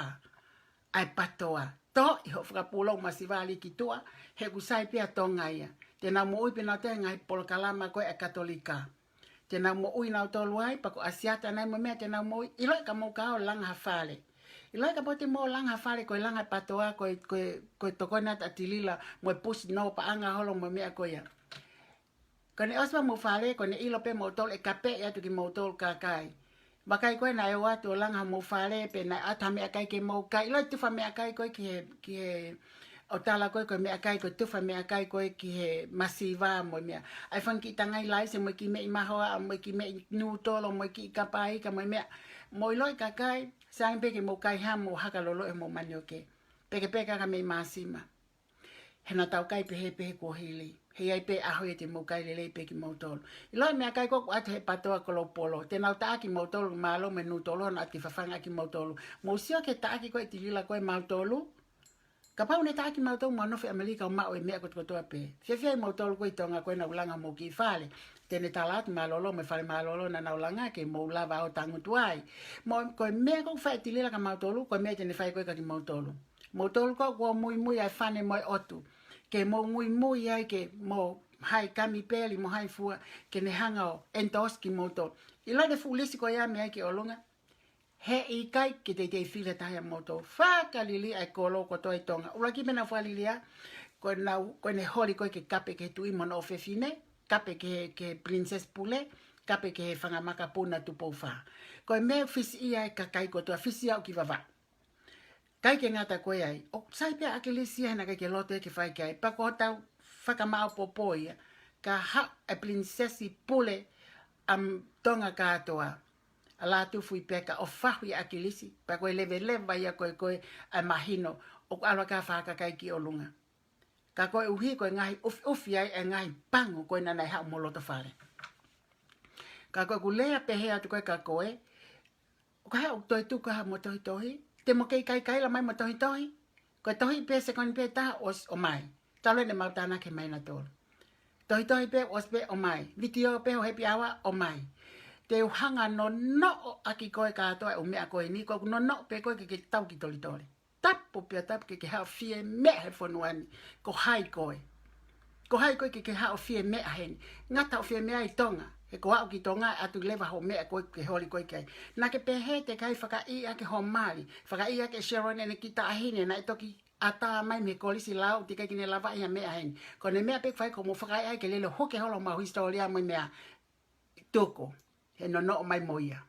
ʻa e patoa. Toʻo hoʻo fakapūlou masiva ʻa e liki tuʻa, he ʻoku sai pē ʻa Tonga ia. Te nau moʻui pē nautolu he ngaahi polokalama ko ē ʻa e Katolika. Te nau moʻui nautolu ai, pea ko ʻAsiata nai mo e meʻa te nau moʻui, ʻiloʻi ka mou ka ō ʻo langa ha fale. ʻIloʻi kapau te mou langa ha fale, ko e langa e patoa, ko e, ko e, ko e tokoni atu ʻa Tilila, mo e pusi no paʻanga holo mo e meʻa ko ia. Ko ʻene ʻosi pē mou fale, ko ʻene ʻilo pē moutolu ʻe kapeʻi atu kimoutolu kakai. Vakai ko ē naʻe ō atu ʻo langa mou fale, pe naʻe ʻoatu ha meʻakai ke mou kai. ʻIloʻi tufa meʻakai ko ē ki he, ki he, ʻo tala ko ē ko e meʻakai, ko e tufa meʻakai ko ē ki he masiva mo e meʻa. ʻAi fanga kiʻi tangai laise mo e kiʻi meʻi mahoa, mo e kiʻi meʻi nūtolo, mo e kiʻi kapa ika, mo e meʻa. Mou ʻiloʻi kakai, sai ange pē ke mou kai hā mo haka loloʻi homou manioke. Peke peke ka meʻi māsima. He naʻa tau kai pehē pehē kuo hili. He ʻi ai pē ʻaho ia te mou kai lelei pē kimoutolu. ʻIloʻi meʻakai ko ē ʻoku ʻoatu he patoa kolopolo. Te nau taʻaki moutolu, mālō mo e nūtolo, nau ʻoatu ke fafanga ʻaki moutolu. Mou sio ki he taʻaki ko ē ʻe Tilila ko ē mautolu. Kapau ne taʻaki mautolu mo nofo ʻi ʻAmelika ʻo maʻu e meʻa kotokotoa pē. Fiefia ai moutolu ko ē ʻi Tonga ko ē naʻa nau langa homou kiʻi fale. Te ne tala atu mālōlō mo e fale mālōlō naʻa nau langa ke mou lava ʻo tangutu ai. Mo, ko e meʻa ko ē ʻoku fai ʻe Tilila kia mautolu, ko e meʻa te ne fai ko ē kia kimoutolu. Moutolu ko ē kuo muimui ai fane mo e ʻotu. Ke mou muimui ai ke mou hai kami peli mo hai fua ke ne hanga ʻo endorse kimoutolu. ʻIloʻi e fuʻu lisi ko ia mei ai ki ʻolunga. He ʻikai ke teitei fili ha taha ia moutolu. Fakalili ʻa e kolo kotoa ʻi Tonga. ʻUluaki pē naʻa nau fakalili ia, ko ʻenau, ko ʻene holi ko ē ke kape ki he tuʻi mo hono ʻofefine, kape ki he, ki he Princess Pule, kape ki he fanga makapuna Tupou Fā. Ko e meʻa fisiʻia e kakai kotoa, fisiʻia ʻo ki Vavaʻu. ʻIkai ke ngata ko ia ai. ʻOku sai pē ʻa ʻAkilisi ia he naʻe ʻikai ke loto ia ke fai ki ai. Pea ko hotau fakamaʻopoʻopo ia. Ka haʻu e Pilinisesi Pule ʻa Tonga kātoa. ʻA Lātūfuipeka ʻo fahu ʻia ʻAkilisi. Pea ko e leveleva ia ko ē ko ē ʻa e mahino. ʻOku ʻalu ʻa e kakai fakakai ki ʻolunga. Ka koeʻuhi ko e ngaahi ʻufiʻufi ai e ngaahi pango ko ē naʻa nau haʻu mo loto fale. Ka ko ʻeku lea pehē atu ko ē kia koe, ʻoku ʻikai haʻu toe tuku ha mo tohitohi. Te mo kei kaikaila mai mo tohitohi. Ko e tohi pē sekoni pē taha ʻosi ʻomai. Talu ʻene mau tānaki mai na tolo. Tohitohi pē ʻosi pē ʻomai. Vitiō pē ho happy hour ʻomai. Te u hanga nonoʻo ʻaki koe kātoa e ʻū meʻa ko eni. Ko ʻeku nonoʻo pē koe ke ke tau ki tolitoli. Tapu pea tapu ke ke haʻu ʻo fie meʻa he fonua ni. Ko hai koe. Ko hai koe ke ke haʻu ʻo fie meʻa heni. Ngata hoʻo fie meʻa ʻi Tonga. He ko aʻu ki Tonga ʻe ʻatu leva hoʻo meʻa ko ē ke holi koe ki ai. Naʻa ke pehē te ke fakaʻiʻaki ho mali. Fakaʻiʻaki ʻe Sharon ʻene kiʻi taʻahine naʻe toki ʻatā mai mei he kolisi lau ʻoku teʻeki ke ne lavaʻi ha meʻa heni. Ko ʻene meʻa pē ʻoku fai ko hoʻomo fakaʻaiʻai ke lele hoko holo homau hisitōlia mo e meʻa. Tuku. He nonoʻo mai mo ia.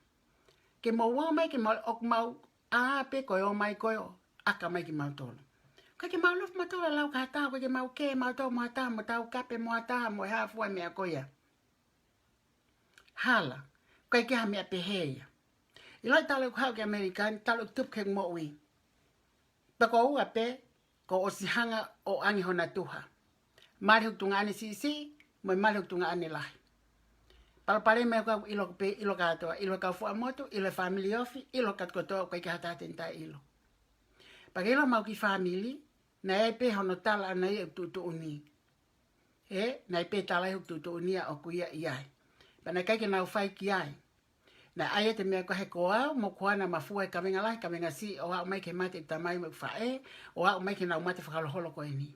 Ke mou ō mai ke mau, ʻoku mau ʻā pē ko e ō mai ko ē ʻo ʻaka mai kimautolu. ʻIkai ke mau nofo mautolu ʻo lau ki ha taha, ʻikai ke mau kē mautolu mo ha taha, mo tau kape mo ha taha, mo e hā fua e meʻa ko ia. Hala, ʻikai ke ha meʻa pehē ia. ʻIloʻi talu ʻeku haʻu ki ʻAmelika ni, talu ʻeku tupu ki heʻeku moʻui. Pea ko ua pē, kuo ʻosi hanga ʻo ʻange hona tuha. Mali hoku tuongaʻane siʻisiʻi, mo e mali hoku tuongaʻane lahi. Palopalema ia ʻoku ʻilo pē, ʻilo kātoa, ʻilo kau fuaʻamotu, ʻilo e fāmili ofi, ʻilo kātoa kotoa, ʻoku ʻikai ke ha taha te ne taʻeʻilo. Pea ke ʻilo homau kiʻi fāmili, naʻe ʻi ai pē hono tala ʻana ia ʻoku tuʻutuʻuni. Ē, naʻe ʻi ai pē tala ia ʻoku tuʻutuʻuni ia ʻoku ʻi ai. Pea naʻe ʻikai ke nau fai ki ai. Naʻe ʻi ai e meʻa ko ē he ko au, mo Kuana Mafua e kavenga lahi, kavenga siʻi, ʻo aʻu mai ki he mate ʻeku tamai mo ʻeku faʻē, ʻo aʻu mai ki heʻenau mate fakaholoholo ko eni.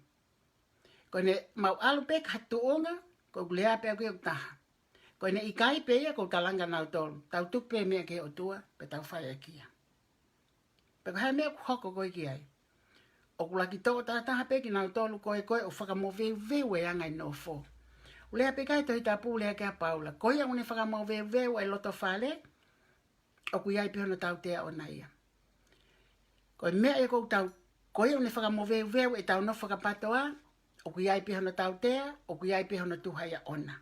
Ko ʻene mau ʻalu pē ki ha tuʻunga, ko ʻeku lea pē ʻaʻaku ia ʻoku taha. Ko ʻene ʻikai pē ia ʻoku ou talaange kia nautolu, tau tuku pē meʻa ki he ʻOtua, pea tau fai ʻaki ia. Pea ko e hā e meʻa ʻoku hoko ko ē ki ai? ʻOku laki toʻo tahataha pē kinautolu ko ē ko ē ʻo fakamoveuveu e anga e nofo. ʻOku lea pē ʻa e Tohi Tapu, lea ki ai ʻa Paula. Ko ia ʻoku ne fakamoveuveu e loto fale, ʻoku ʻi ai pē hono tautea ʻoʻona ia. Ko e meʻa ia ʻoku tau, ko ia ʻoku ne fakamoveuveu ʻetau nofo fakapatoa, ʻoku ʻi ai pē hono tautea, ʻoku ʻi ai pē hono tuha ia ʻoʻona.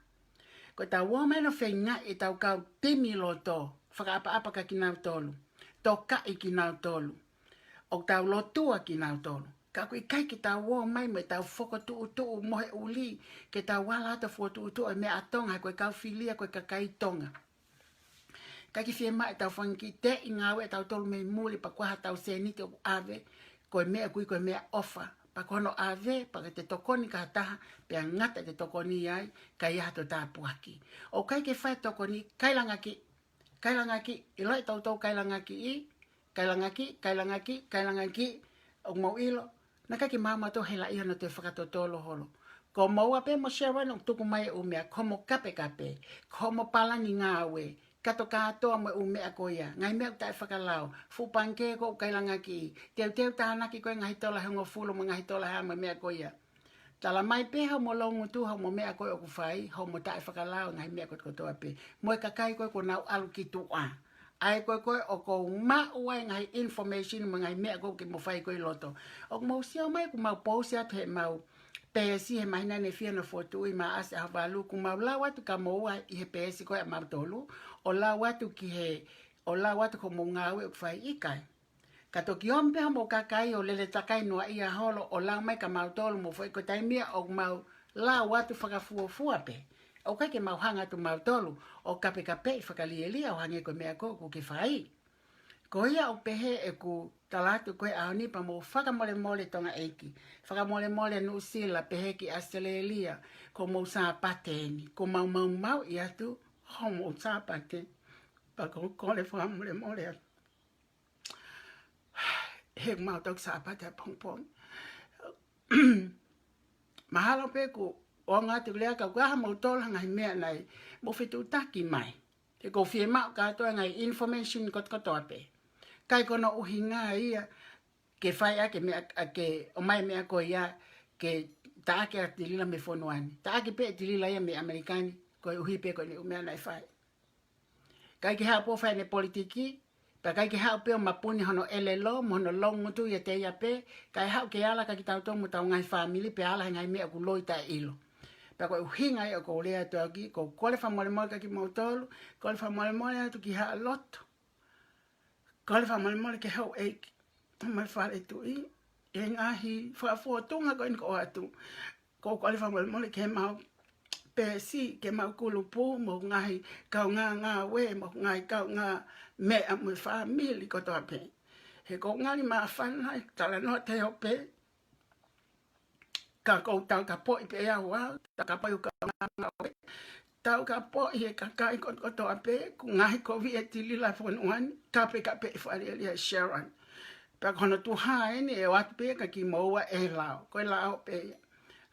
Ko ʻetau ō mai ʻo feingaʻi ʻetau kau timi loto, fakaʻapaʻapa kia kinautolu, tokaʻi kinautolu, ʻoku tau lotua kinautolu. Ka ʻoku ʻikai ke tau ō mai mo ʻetau fokotuʻutuʻu mohe ʻuli, ke tau ala atu ʻo fokotuʻutuʻu e meʻa ʻa Tonga, he ko e kau fili ia ko e kakai Tonga. ʻIkai ke fiemaʻu ʻetau fanga kiʻi teʻi ngāue ʻatautolu mei muli pea ko e hā haʻatau sēniti ʻoku ʻave, ko e meʻa ʻoku ui ko e meʻaʻofa. Pea ko hono ʻave, pea ka te tokoni ki ha taha, pea ngata ʻete tokoni ai, ka ʻi ai hato tāpuaki. ʻOku ʻikai ke fai tokoni, kailangaki, kailangaki, ʻiloʻi ʻe tautolu kailangaki ʻi, kailangaki, kailangaki, kailangaki, ʻoku mou ʻilo, naʻe ʻikai ke maumau toe helaʻia hono toe fakatotolo holo. Ko moua pē mo Sharon ʻoku tuku mai e ʻū meʻa, ko homo kapekape, ko homo palani ngāue, kātokātoa mo e ʻū meʻa ko ia, ngaahi meʻa ʻoku taʻefakalao, fuʻu pangikē ko ē ʻoku kailangaki ʻi, teuteu tānaki ko ē ngaahi tola ʻe hongofulu mo e ngaahi tola ʻe hā mo e meʻa ko ia. Tala mai pē homo loungutu, homo meʻa ko ē ʻoku fai, homo taʻefakalao, ngaahi meʻa kotokotoa pē. Mo e kakai ko ē kuo nau ʻalu ki tuʻa. ʻA ē ko ē ko ē ʻoku ou maʻu ai ngaahi information mo e ngaahi meʻa ko ē ʻoku ke mo fai ko ē ʻi loto. ʻOku mou sio mai ʻoku mau pousi atu heʻemau peesi he māhina ni ʻe fiha hono fokotuʻu ʻi Maʻasi ʻaho valu, ʻoku mau lau atu kia moua ʻi he peesi ko ē ʻamautolu, ʻo lau atu ki he, ʻo lau atu ko hoʻomou ngāue ʻoku fai, ʻikai. Ka toki ō mai pē hoʻomou kakai ʻo lele takai noaʻia holo ʻo lau mai kia mautolu mo foʻi ko e taimi ia ʻoku mau lau atu fakafuofua pē. ʻOku ʻikai ke mau hanga atu mautolu ʻo kapekapeʻi fakalielia ʻo hangē ko e meʻa ko ē ʻoku ke fai. Ko ia ʻoku pehē ʻeku tala atu ko ē he ʻaho ni pea mou fakamolemole Tonga ʻeiki. Fakamolemole Nuʻusila, pehē ki ʻAositelēlia, ko hoʻomou Sāpate eni. Ko mau maumauʻi atu hoʻomou Sāpate. Pea ʻoku ou kole fakamolemole atu. He ʻoku mau toki Sāpate ʻapongipongi. Mahalo pē ʻoku ʻoange atu lea ka ʻoku ʻi ai haʻamoutolu ha ngaahi meʻa naʻe mou fetuʻutaki mai. He ʻoku ou fiemaʻu kātoa e ngaahi information kotokotoa pē. ʻIkai ko hono ʻuhinga ia ke fai ʻaki e meʻa, ʻa ke ʻomai e meʻa ko ia ke taʻaki ʻa Tilila mei fonua ni. Taʻaki pē ʻe Tilila ia mei ʻAmelika ni, koeʻuhi pē ko ʻene ʻū meʻa naʻe fai. ʻIkai ke haʻu pē ʻo fai ʻene politiki, pea ʻikai ke haʻu pē ʻo mapuni hono ʻelelo mo hono loungutu ʻiate ia pē, kae haʻu ke ala kia kitautolu mo hotau ngaahi fāmili pea ala he ngaahi meʻa ʻoku loi taʻeʻilo. Pea ko e ʻuhinga ia ʻoku ou lea atu au ki, ʻoku ou kole fakamolemole kia kimoutolu, kole fakamolemole atu ki Haʻa Lotu. Kole fakamolemole ki he houʻeiki mo e fale tuʻi, ʻi he ngaahi fakafotunga ko eni ʻoku ʻoatu. ʻOku ou kole fakamolemole ki heʻemau peesi, ki heʻemau kulupu, mo e ngaahi kaungā ngāue, mo e ngaahi kaungāmeʻa mo e fāmili kotoa pē. He ʻoku ou ngali māfana he talanoa te o pē. Ka ʻoku ou taukapoʻi pē au, au, taukapoʻi ʻeku kaungā ngāue. Taukapoʻi e kakai kotokotoa pē, ʻoku ngaohikoviʻi ʻe Tilila e fonua ni, kapekapeʻi fakalielia ʻe Sharon. Pea ko hono tuha eni ʻe ʻoatu pē kia kimoua ʻe lao, ko e lao pē ia.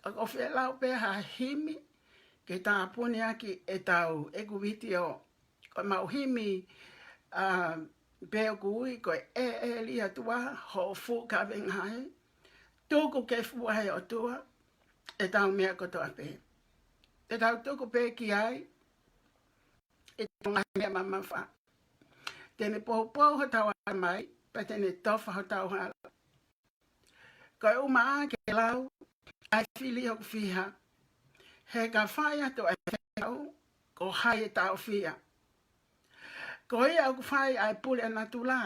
Ka ʻoku ou fie lau pē ha himi, ke tāpuni ʻaki ʻetau, ʻeku vitiō. Ko ʻemau himi, ā, pē ʻoku ui ko e ʻElia Tuʻa, hoʻo fuʻu kavenga ai. Tuku ke fua ʻe he ʻOtua ʻetau meʻa kotoa pē. Te tau tuku pē ki ai ʻetau ngaahi meʻa mamafa. Te ne poupou hotau ʻatamai, pea te ne tofa hotau hala. Ko e ʻumaʻā ke lau ʻa e fili ʻoku fiha. He ka fai atu ʻa e fekau, ko hai ʻe taʻofia? Ko ia ʻoku fai ʻa e pule ʻa natula.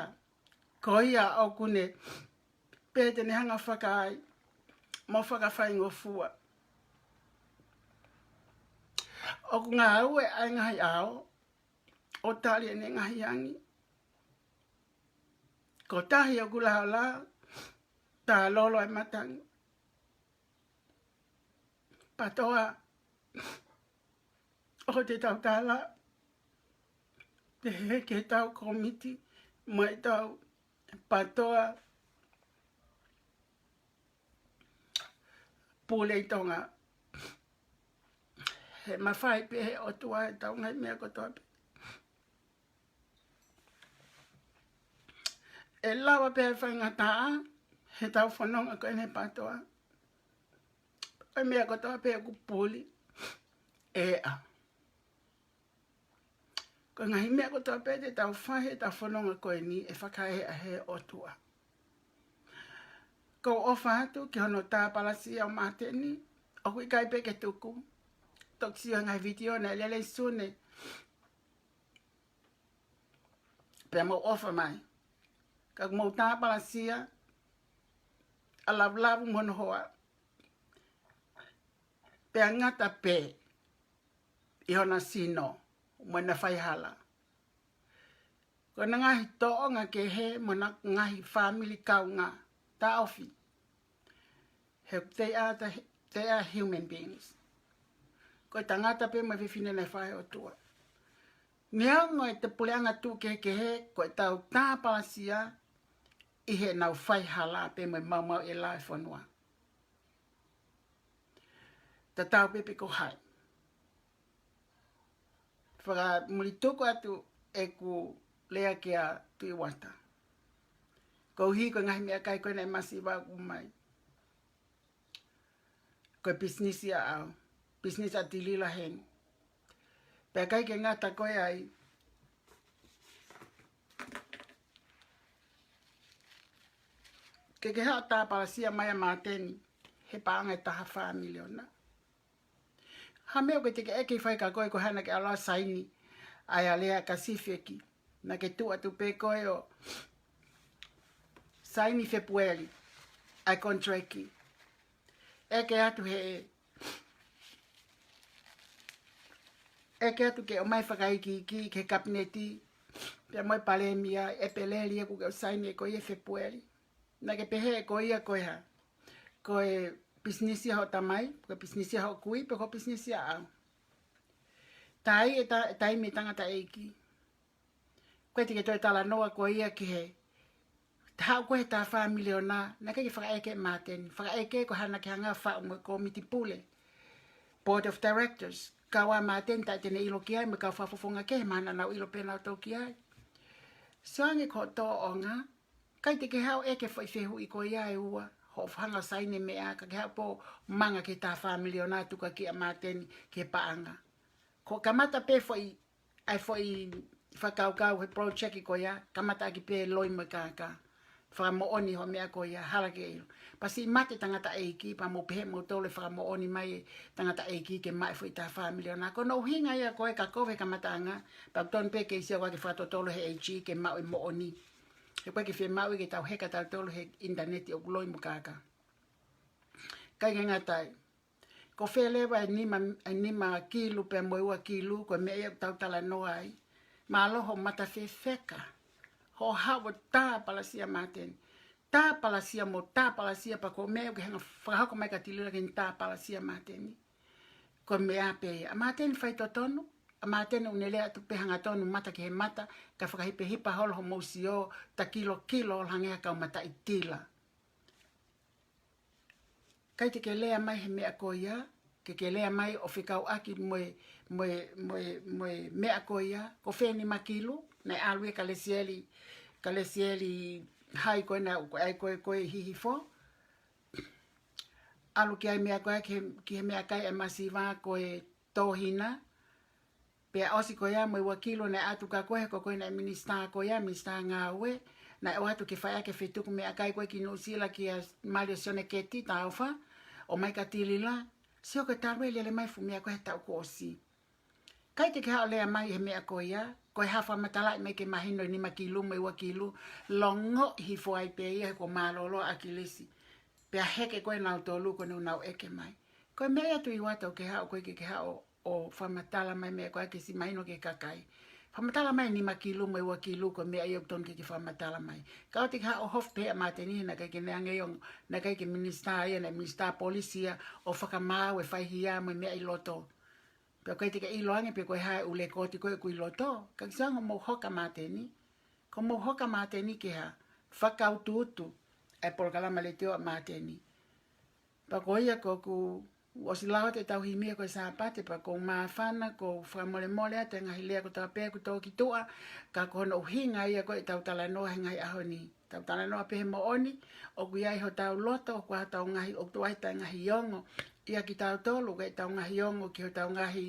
Ko ia ʻoku ne, pea te ne hanga fakaai mo fakafaingofua. ʻOku ngāue ʻa e ngaahi ʻao ʻo tali ʻene ngaahi angi. Ko tahi ʻoku laolao, tā lolo e matangi. Patoa ʻo te tau tala, te he ke tau kōmiti, mo e tau patoa pule ʻi Tonga. he mafai pē he ʻOtua ʻetau ngaahi meʻa kotoa pē. ʻE lava pē ʻa e faingataʻa heʻetau fononga ko eni he PTOA. Ko e meʻa kotoa pē ʻoku puli ʻe ʻa. Ko e ngaahi meʻa kotoa pē te tau fai heʻetau fononga ko eni ʻe fakaeʻa he ʻOtua. ʻOku ou ʻofa atu ki hono tāpalasia ʻo Māteni, ʻoku ʻikai pē ke tuku. Toki sio he ngaahi vitiō naʻe lele ʻi Sune. Pea mou ʻofa mai. Ka mou tāpalasia ʻa Lavulavu mo hono hoa. Pea ngata pē ʻi hona sino mo ʻena faihala. Ko ʻena ngaahi tōʻonga kehe mo ʻena ngaahi fāmili kaunga taʻofi. He they are the, they are human beings. Ko e tangata pē mo e fefine naʻe fai ʻe he ʻOtua. Neongo ʻete puleʻanga tuʻu kehekehe, ko ʻetau tāpalasia ʻi heʻenau faihala pē mo e maumauʻi ʻe he fonua. Tatau pē pe ko hai. Fakamulituku atu ʻeku lea kia Tuʻi Uata. Koeʻuhi ko e ngaahi meʻakai ko ē naʻe masiva ʻoku mai. Ko e pisinisi ʻaʻau, pisinisi ʻa Tilila heni. Pea ʻikai ke ngata ko ē ai, ke ke haʻu ʻo tāpalasia mai ʻa Māteni he paʻanga ʻe taha fā miliona. Ha meʻa ʻoku teʻeki ke fai ka ko e ko hana ke ʻalu ʻo saini ʻa e lea ka sifeki. Naʻa ke tuʻu atu pē ko ē ʻo saini Fēpueli ʻa e contract. ʻEke atu he, ʻeke atu ke ʻomai fakaikiiki ki he kapineti, pea mo e palēmia, ʻEpeleli ʻoku ke ʻo saini ʻe koe ia Fēpueli. Naʻa ke pehē ʻe koe ia ko e hā? Ko e pisinisi ʻa hoʻo tamai, ko e pisinisi ʻa hoʻo kui, pe ko e pisinisi ʻaʻau. Tā ʻi he ta-, taimi ʻa e tangataʻeiki. Ko e teʻeki ke toe talanoa koe ia ki he, te haʻu ko ē he taha fā miliona, naʻe ʻikai ke fakaʻeke ʻe Māteni. Fakaʻeke ko hana ke hanga ʻo faʻu mo e kōmiti pule, Board of Directors. Kau ʻa Māteni taʻe te ne ʻilo ki ai, mo e kau fakafofonga kehe, mahalo naʻa nau ʻilo pē nautolu ki ai. Sio ange ko hoʻo tōʻonga, ʻikai te ke haʻu ʻo ʻeke foʻi fehuʻi ko ia ʻe ua, hoʻo hanga ʻo saini e meʻa, ka ke haʻu pē ʻo manga ki he taha fā miliona tuku ki ai ʻa Māteni ki he paʻanga. Ko e kamata pē foʻi, ʻa e foʻi fakakaukau he project ko ia, kamata ʻaki pē loi mo e kākā. Fakamoʻoni hoʻo meʻa ko ia, hala ke ʻilo. Pea siʻi mate tangataʻeiki, pea mou pehē moutolu ʻe fakamoʻoni mai e tangataʻeiki ke maʻu e foʻi taha fā miliona. Ko hono ʻuhinga ia ko e ka kovi he kamataʻanga, pea tonu pē ke ʻi ai ʻa e fakatotolo he AG ke maʻu e moʻoni. He ʻoku ʻikai ke fiemaʻu ke tau heka tautolu he ʻinitaneti ʻoku loi mo kākā. ʻIkai ke ngata ai. Ko fē leva e nima, e nima kilu pea mo e ua kilu, ko e meʻa ia ʻoku tau talanoa ai. Mālō hoʻo mata fefeka. Hoʻo haʻu ʻo tāpalasia Māteni. Tāpalasia mo tāpalasia pea ko e meʻa ʻoku ke hanga ʻo fakahoko mai kia Tilila ke ne tāpalasia Māteni. Ko e meʻa pē ia. ʻA Māteni faitotonu, ʻa Māteni ʻoku ne lea atu pē hangatonu mata ki he mata, ka fakahipehipa holo hoʻomou sio, ta kilokilo holo hangē ha kau mataʻitila. ʻIkai te ke lea mai he meʻa ko ia, ke ke lea mai ʻo fekauʻaki mo e, mo e, mo e, mo e meʻa ko ia, ko fē nima kilu, naʻe ʻalu ia kia Lesieli, kia Lesieli Hai ko ena, ko e, ko e, ko e Hihifo. ʻAlu ki ai meʻa ko ia ki he, ki he meʻakai ʻa e masiva ko e Tōhina. Pea ʻosi ko ia mo e ua kilu naʻe ʻatu kia koe, ko koe naʻe minisitā ko ia, minisitā ngāue, naʻe ʻoatu ke fai ʻaki e fetuku meʻakai ko ē ki Nuʻusila kia Malia Sioneketi Taufa, ʻomai kia Tilila, sio ko e talu e lele mai e fuʻu meʻa ko ē he taʻu kuo ʻosi. ʻIkai te ke haʻu ʻo lea mai he meʻa ko ia, ko e hā e fakamatalaʻi mai ke mahino e nima kilu mo e ua kilu, longoʻi hifo ai pē ia he kuo mālōlō ʻa ʻAkilisi. Pea heke ko ē nautolu ko ē naʻa nau ʻeke mai. Ko e meʻa ia Tuʻi Uata ʻoku ke haʻu ko ē ke ke haʻu ʻo fakamatala mai meʻa ko ē ke siʻi mahino ki he kakai. Fakamatala mai e nima kilu mo e ua kilu ko e meʻa ia ʻoku tonu ke ke fakamatala mai. Ka ʻoua te ke haʻu ʻo hoof pē ʻa Māteni he naʻe ʻikai ke ne hanga ʻo, naʻe ʻikai ke minisitā ia, naʻe minisitā polisi ia ʻo fakamaau e faihia mo e meʻa ʻi loto. Pea ʻoku ʻikai te ke ʻilo ange pe ko e hā e ʻū lēkooti ko ē ʻoku ʻi loto. Ka ke sio ange hoʻomou hoka Māteni. Ko hoʻomou hoka Māteni ke hā? Fakautuutu e polokalama letiō ʻa Māteni. Pea ko ia ko ʻeku ʻOsi lau atu ʻetau himi ko e Sāpate, pea ʻoku ou māfana, ʻoku ou fakamolemole atu he ngaahi lea kotoa pē kuo tō ki tuʻa, ka ko hono ʻuhinga ia ko ē ʻetau talanoa he ngaahi ʻaho ni. Tau talanoa pē he moʻoni, ʻoku ʻi ai hotau loto, ʻoku ʻi ai hotau ngaahi, ʻoku tuai tai ngaahi ongo ia kitautolu, ko ʻetau ngaahi ongo ki hotau ngaahi,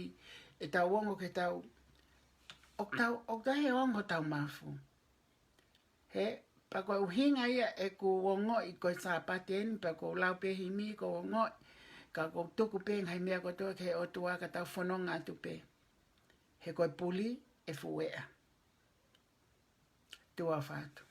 ʻetau ongo ki hotau, ʻoku tau, ʻoku tau he ongo hotau mafu. He, pea ko e ʻuhinga ia ʻeku ongoʻi ko e Sāpate ni, pea ʻoku ou lau pē himi ʻoku ou ongoʻi, ka ʻoku ou tuku pē ngaahi meʻa kotoa ki he ʻOtua ka tau fononga atu pē. He ko e puli ʻe fueʻa. Tuʻa ʻofa atu.